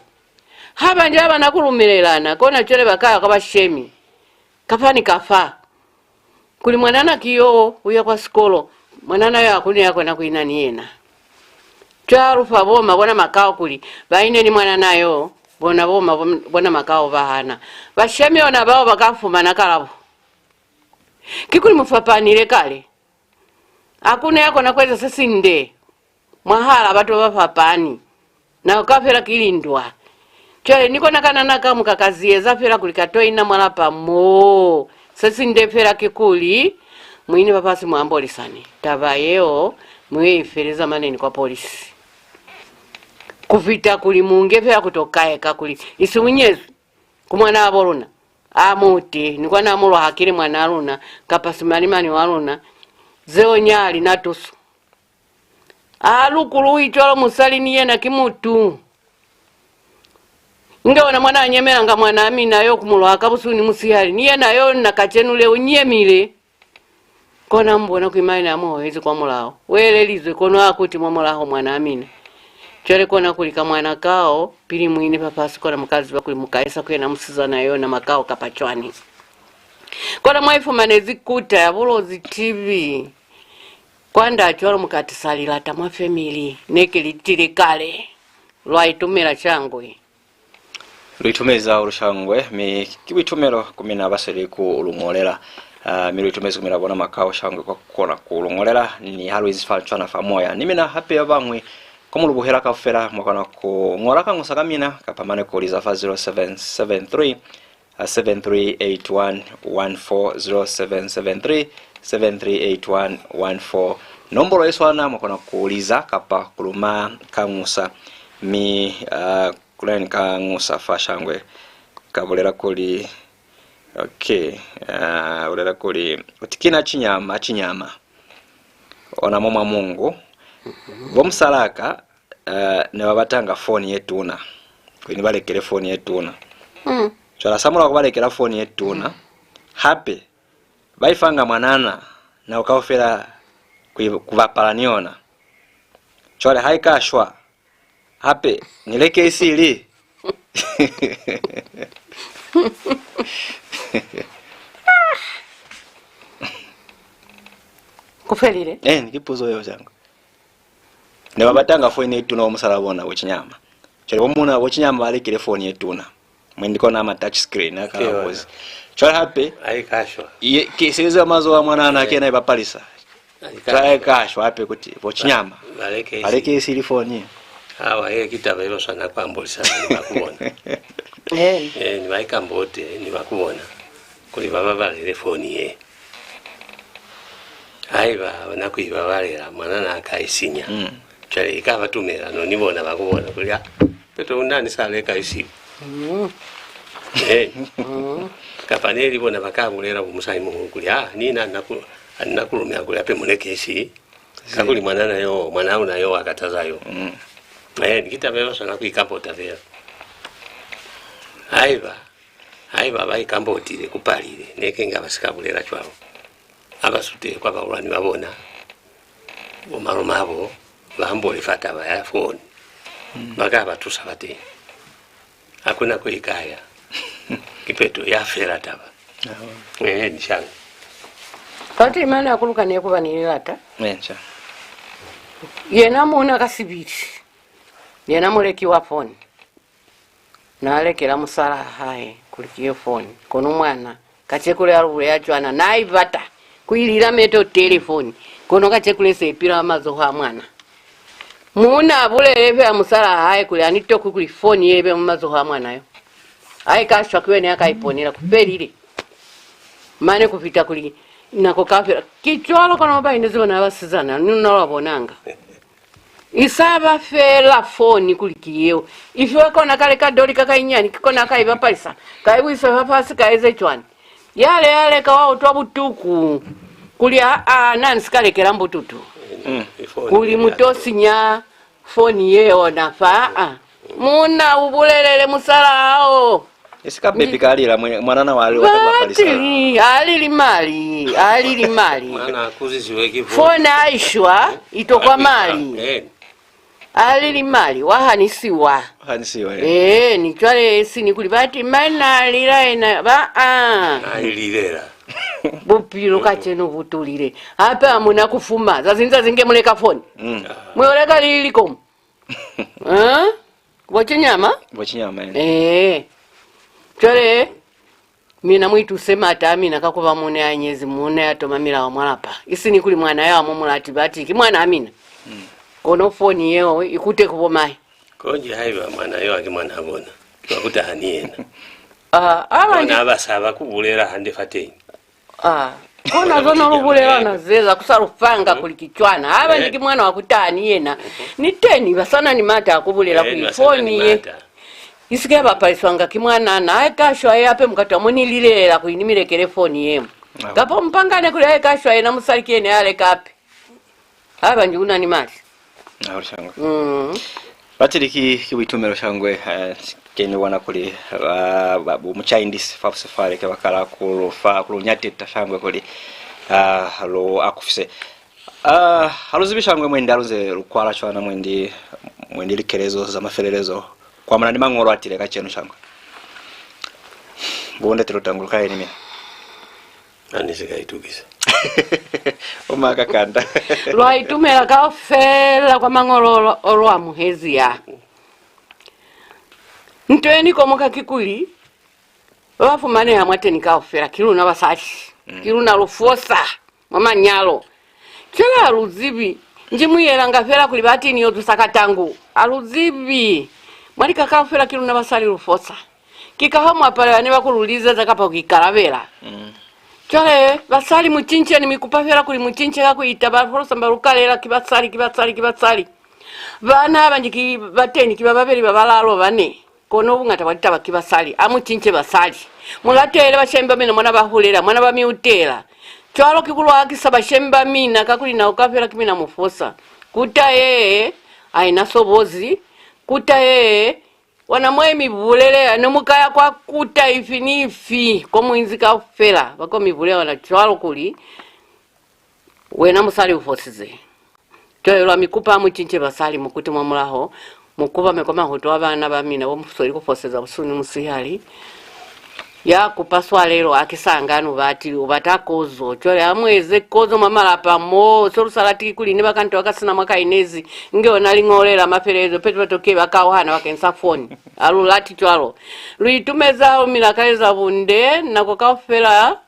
Ha ba nji ha ba na ku lumelelana, kona cwale ba ka ya kwa bashemi, kafa ni kafa, kuli mwanana ki yo u ya kwa sikolo, mwanana yo ha ku na ya kona ku ina ni yena. Cwalo fa bo ma bona Makao kuli ba ine ni mwanana yo, bona bo ma bon-, bona Makao ba hana. Bashemi ona bao ba ka fumana kalabo. Kikuli mu fapanile kale. Ha ku na ya kona ku eza se sinde mwahal'a batu ba ba fapani. Nako kaufela ki lindwa. Cwale ni kona kanana ka mu ka ka ziyeza fela kuli ka to ina mwa lapa mo. Se sinde fela kikuli mu ine fafasi mu ambolisane. Taba yeo mu yo i feleza maneni kwa polisi. Ku fita kuli mu nge fela ku to kaeka kuli isi u nyezwi ku mwanaa bo luna. A mu ute, ni kwa na mu lwa hakili mwanaa luna, kapa simalimani wa luna, zeo nya li na tuso. A lukuluhi cwalo musali ni yena ki mutu. Inge ona mwana a nyemelanga mwanaa mina yo ku mu lwa ka busihu ni musihali, ni yena yo na kacenu le u nyemile. Kona mu bona kuli maina a mu hohezi kwa mulaho. U elelizwe, kono a kuti mwa mulaho mwanaa mina. Cwale kona kuli ka mwana kao, pili mu ine fafasi, kona mu ka ziba kuli mu ka isa ku yena musizana yo Namakao kapa cwañi. Kona mwa ifumanezi kuta ya Bulozi T V. Kwand'a cwalo mu ka tisa lilata mwa family, ne ki li tile kale. Lwa itumela shangwe. Lu itumezi hahulu shangwe, mi ki buitumelo ku mina ba sweli ku lu ñolela. Ah, mi lu itumezi ku mina bona Makao shangwe kwa ku kona ku lu ñolela, ni ha lu inzi fa cwana fa moya. Ni mina hape ba bañwi, ko mu lu buhela kaufela, mwa kona ku ñola kañusa ka mina, kapa mane ku liza fa zero seven seven three, seven three eight one one four, zero seven seven three, seven three eight one one four. Nombolo ye swana mwa kona ku liza kapa ku luma kañusa. Mi, ah, ku na ni kañusa fa shangwe ka bulela kuli, okay, ah, bulela kuli, uti, "Ki na Chinyama, Chinyama. Ona mo mwa Mungu." Bo musalaa ka, eh, ne ba batanga foni ye tuna, kuli ni ba lekele foni ye tuna. Mm. Cwale hasamulaho ku ba lekela foni ye tuna, hape ba ifanga mwanana nako kaufela ku, ku bapala ni yona. Cwale ha i ka shwa, hape ni leke isili. Ku felile. Eh, ni ki puzo yeo, shangwe. Ne ba batanga foni ye tuna bo musalaa bona, bo Chinyama. Cwale bo muuna, bo Chinyama ba lekile foni ye tuna. Mwendi kona ma touch screen a ka bozi. Cwale hape, a i ka shwa. Ye, ki sebezo ya mazoho a mwanana, eh, ki yena i bapalisa. A i ka shwa. Cwale a i ka shwa hape kuti, bo Chinyama ba leke isili foni. Awa, ye ki taba ye lu swanela ku ambolisana ni ba ku bona. Eh. Eh, ni ba ikambote, ni ba ku bona. Kuli ba babalele foni ye. Haiba ha ba na ku i babalela, mwanana a ka i sinya. Mm. Cwale i ka ba tumelano ni bona ba ku bona kuli, ah, peto u na ni sa leka isili. Mm. Eh. Mm. Kapa ne li bona ba ka bulela bo musali muhulu kuli, ah, ni na, na ku, na ku lumela kuli hape mu leke isili. Kakuli mwanana yo, mwanaa luna yo a kataza yo. Mm. Eh, ni ki taba ye ba swanela ku ikapota fela. Haiba Haiba ba ikambotile ku palile, ne kenga ba si ka bulela cwalo. Ha ba sutele kwa bahulwani ba bona, bo malume abo, ba hambole fa taba ya foni. Ba ka ba tusa ba teñi. Ha ku na ko i ka ya. Kipeto ya fela taba. Ee, ni shangwe. Fati mane a kuluka ne ku ba ni lilata. Ee, nca. Yena muuna ka sibili. Yena muleki wa foni. Na lekela musalaa hae kuli ki ye foni. Kono mwana, kacenu le a lu bulela cwana, na i bata ku i lila meto telefoni. Kono kacenu le se i pila mazoho a mwana. Muuna a bulele fela musalaa hae kuli, ha ni tokwi kuli foni ye be mwa mazoho a mwana yo. Ha i ka shwa, ki wena ya ka iponela, ku felile. Mane ku fita kuli nako kaufela. Ki cwalo, kono ba inezi bona basizana, ni luna lwa bonanga. I sa ba fela foni kuli ki yeo. I fiwe kona kale ka doli ka kainyani, ki kona ka i bapalisa, ka i buisa fafasi, ka eze cwani. Yale ya leka wa utwa butuku kuli, aa, na ni si ka lekela mbututu. Kuli mu to sinya foni ye ona fa, aa. Muuna u bulelele musalaa hao. Isi ka bebi ka lila mwe-, mwanana wa li wa ka bapalisa. Batili, a lili mali, a lili mali. Mwana a kuziziwe ki foni. Foni ha i shwa, i tokwa mali. Eh. A lili mali, wa hanisiwa. Hanisiwa, eh. Eh, ni cwale isi ni kuli bati, mane na lila yena, ba, a. Na ililela. Bupilo kacenu bu tulile. Hape ha mu na ku fuma. Zazi ni zazi nge mu leka foni. Mm. Mu yo leka lili likomu. Eh? Bo cinyama? Bo cinyama, eh. Eh. Cwale, mina mu ituse maata a mina ka ku ba muuna ya nyezi, muuna ya toma milao mwa lapa. Isi ni kuli mwana yo ha mu mu lati, bati, ki mwanaa mina. Mm. Kono foni yeo i kute ku bo mahe. Konji haiba mwana yo haki mwanaa bona, ki wa ku taha ni yena. Ah, aba bona ba saba ku bulela hande fateñi. Ah, kona zo no lu bulelana ze za ku sa lu fanga kuli ki cwana. Haiba nji ki mwana wa ku taha ni yena, ni teñi ba sa na ni maata a ku bulela kuli foni ye i si ke ya bapaliswanga ki mwanana. Ha i ka shwa ye hape, mu ka twa mo ni lilelela kuli ni mi lekele foni ye. Kapa mu pangane kuli ha i ka shwa yena musali ki yena ya leka hape. Haiba nji u na ni mali. Ah, shangwe. Mm. Batili ki, ki buitumelo shangwe, eh, ke ni bona kuli ba, ba, bo mucaindisi fa busifale ke ba kala ku lu fa, ku lu nyateta shangwe kuli, ah, lu akufise. Ah, ha lu zibi shangwe mwendi ha lu nze lu kwala cwana mwendi, mwendi likelezo za mafelelezo. Ku amana ni mañolo a tile kacenu shangwe. Bo ndate Lutangu lu kai ni mina? Ha ni si ka itukisa. Oma kakanda. Lwa itumela kaufela kwa mañolo o lu amuhezi ya. Nto ye ni komoka kikuli, ba ba fumaneha mwateni kaufela ki luna basali. Mm. Ki luna lu fosa mwa manyalo. Cwale ha lu zibi, nji mu yelanga fela kuli batili ni yo tusa katangu. Ha lu zibi. Mwa lika kaufela ki luna basali lu fosa. Ki kaha mwa palelwa ni ba ku lu lizeza kapa ku ikalabela. Mm. Cwale, basali, mu cince, ni mi kupa fela kuli mu cince ka ku ita, ba folosa ba lu kalela, ki basali, ki basali, ki basali. Bana ba nji ki bateni, ki ba babeli, ba balalu, bane. Kono buñata bwa litaba ki basali. A mu cince basali. Mu latele bashemi ba mina mwa na ba hulela, mwa na ba mi utela. Cwalo ki ku lwakisa bashemi ba mina, kakuli nako kaufela ki mina mu fosa. Kuta ye, ha i na sobozi. Kuta ye, ona mwa mi bulelela, ne mu ka ya kwa kuta ifi ni ifi, ko mu inzi kaufela, ba ko mi bulela ona cwalo kuli, wena musali u fosize. Cwale lwa mi kupa mu cince basali, mu kute mwa mulaho, mu kubame kwa mahutu a bana ba mina bo mu sweli ku foseza busihu ni musihali. Ya kupa swalelo, ha ki sa nga nu batili, u bata kozo. Cwale ha mu eze kozo mwa malapa mo, se lu sa lati kikuli ni ba kanto ka sina mwa ka inezi, inge ona liñole la mafelelezo, peto bato ke ba kauhana bakeñisa foni. Ha lu lati cwalo. Lu itumezi hahulu mi la ka eza bunde, nako kaufela.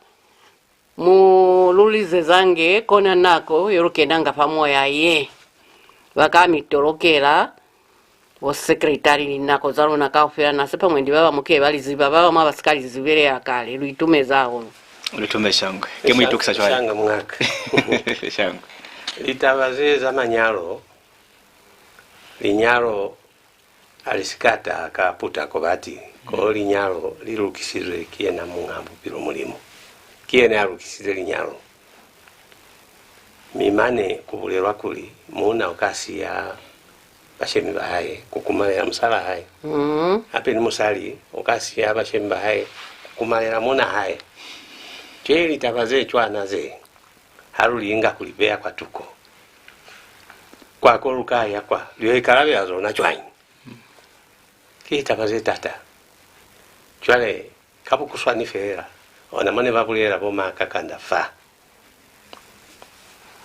Mu lu lizezange, kona nako ye lu kenanga fa moya ye. Ba ka mi tolokela, bo secretary, linako za luna kaufela. Na sepa mwendi ba bañwi ke ba li ziba, ba bañwi ha ba si ka li zibelela kale. Lu itumezi hahulu. Lu itumezi shangwe. Ke mu itukisa cwañi? Shangwe, muñaka. Shangwe. Litaba ze za manyalo, linyalo, ha li si ka taha ka putako, bati, ko linyalo li lukisizwe ki yena Muñ'a Bupilo, Mulimu. Ki yena ya lukisize linyalo. Mi mane ku bulelwa kuli muuna u ka siya bashemi ba hae ku kumalela musalaa hae. Mm. Hape ni musali u ka siya bashemi ba hae ku kumalela muunaa hae. Cwale litaba ze cwana ze, ha lu li nga ku li beya kwa tuko, Kwa ko lu ka ya kwa, lu yo ikalabela zona cwañi? Ki litaba ze tata. Cwale, ka bukuswani feela, ona mo ne ba bulelela bo ma Kakanda fa.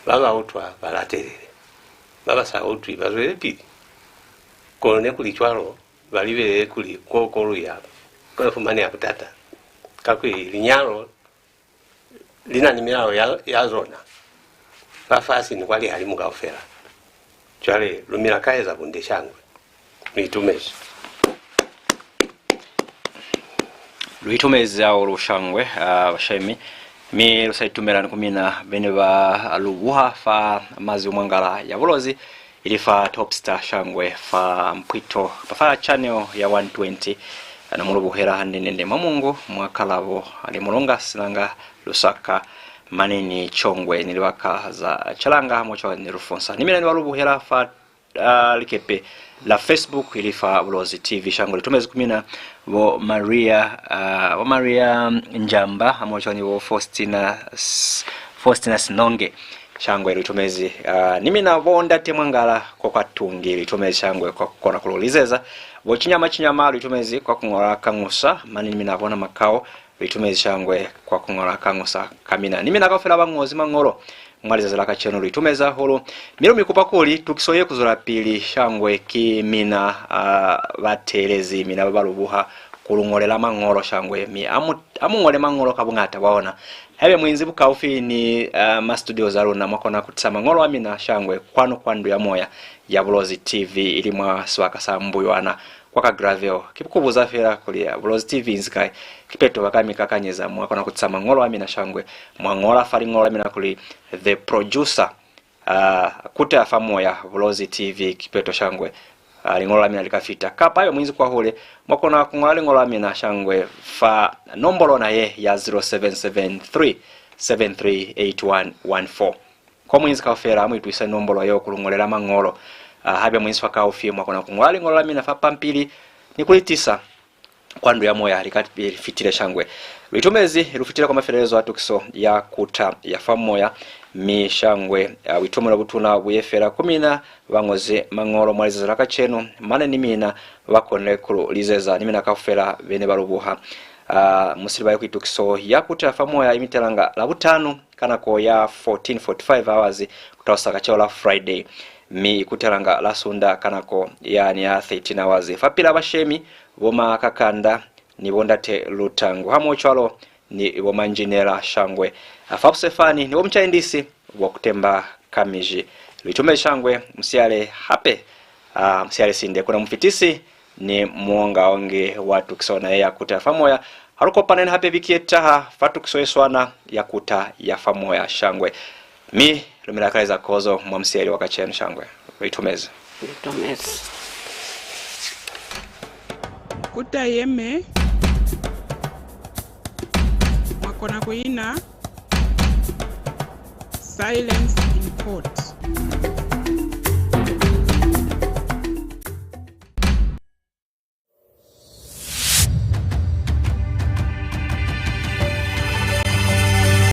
Ba ba utwa ba latelele, ba ba sa utwi ba zwelepili. Kono ne ku li cwalo, ba libelele kuli ko ko lu ya, ko lu fumaneha butata, kakuli linyalo li na ni milao ya, ya zona, fafasi ni kwa lihalimu kaufela. Cwale, lu mi lakaeza bunde shangwe. Lu itumezi. Lu itumezi hahulu shangwe, ah, bashemi. Mi lu sa itumela ni ku mina be ne ba lu buha fa mazi mwangala ya Bulozi, ili fa Topstar shangwe, fa mpwito, kapa fa channel ya one twenty. Ana mu lu buhela hande nende mwa Mongu, mwa Kalabo, Limulunga, Sinanga, Lusaka, mane ni Chongwe, ni libaka za Chalanga, mo cwale ni Lufunsa. Ni mina ni ba lu buhela fa, ah, likepe la Facebook, ili fa Bulozi T V shangwe. Lu itumezi ku mina bo Maria, ah, bo Maria Njamba, hamoho cwale ni bo Faustina S-, Faustina Sinonge. Shangwe lu itumezi, ah, ni mina bo ndate Mwangala kwa kwa Tungi, lu itumezi shangwe kwa ku kona ku lu lizeza. Bo Chinyama Chinyama, lu itumezi kwa ku ñola kañusa, mane ni mina bona Makao, lu itumezi shangwe kwa ku ñola kañusa ka mina. Ni mina kaufela ba ñozi mañolo mwa lizazi la kacenu, lu itumezi hahulu. Mi lu mi kupa kuli tukiso ye ku zwelapili shangwe ki mina, ah, ba teelezi, mina ba ba lu buha ku lu ñolela mañolo shangwe, mi a mu, a mu ñole mañolo ka buñata bwa ona. Haiba mu inzi bukaufi ni, ah, ma studios a luna, mwa kona ku tisa mañolo a mina shangwe kwanu kwa Ndu ya Moya ya Bulozi T V, ili mwa sibaka sa Mbuywana, kwa ka Gravel. Ki ku buza fela kuli, ah, Bulozi T V inzi kai? Kipeto ba ka mi kakanyeza, mwa kona ku tisa mañolo a mina shangwe. Mwa ñola fa liñolo la mina kuli The Producer, ah, Kuta ya fa Moya, Bulozi T V, kipeto shangwe. Ah, liñolo la mina li ka fita. Kapa haiba mu inzi kwahule, mwa kona ku ñola liñolo la mina shangwe fa nombolo na ye ya zero seven seven three, seven three eight one one four. Ko mu inzi kaufela, mu itusise nombolo yeo ku lu ñolela mañolo. Ah, haiba mu inzi fakaufi, mwa kona ku ñola liñolo la mina fa pampili ni ku li tisa kwa Ndu ya Moya lika li fitile shangwe. Lu itumezi, lu fitile kwa mafelelezo a tukiso ya Kuta ya fa Moya, mi shangwe, ah, buitumelo butuna bu ye fela ku mina ba ñozi mañolo mwa lizazi la kacenu, mane ni mina ba konile ku lu lizeza, ni mina kaufela be ne ba lu buha. Ah, mu si libale kuli tukiso ya Kuta ya fa Moya i mi telanga Labutanu ka nako ya fourteen forty-five hours, ku talusa kacenu la Friday, mi i kutelanga la Sunda ka nako yani ya thirteen hours. Fapil'a bashemi, bo ma Kakanda ni bo ndate Lutangu, hamoho cwalo ni bo ma Njinela shangwe. Fa busefani ni bo mucaindisi bo Kutemba Kamiji. Lu itumezi shangwe, mu siyale hape. Ah, mu siyale sinde, ku na mufitisi ni muongaongi wa tukiso na ye ya Kuta ya fa Moya. Ha lu kopaneni hape viki ye taha fa tukiso ye swana ya Kuta ya fa Moya shangwe. Mi lu mi lakaleza kozo mwa musiyali wa kacenu shangwe. Lu itumezi. Lu itumezi. Kuta ye me, mwa kona ku ina. Silence in court.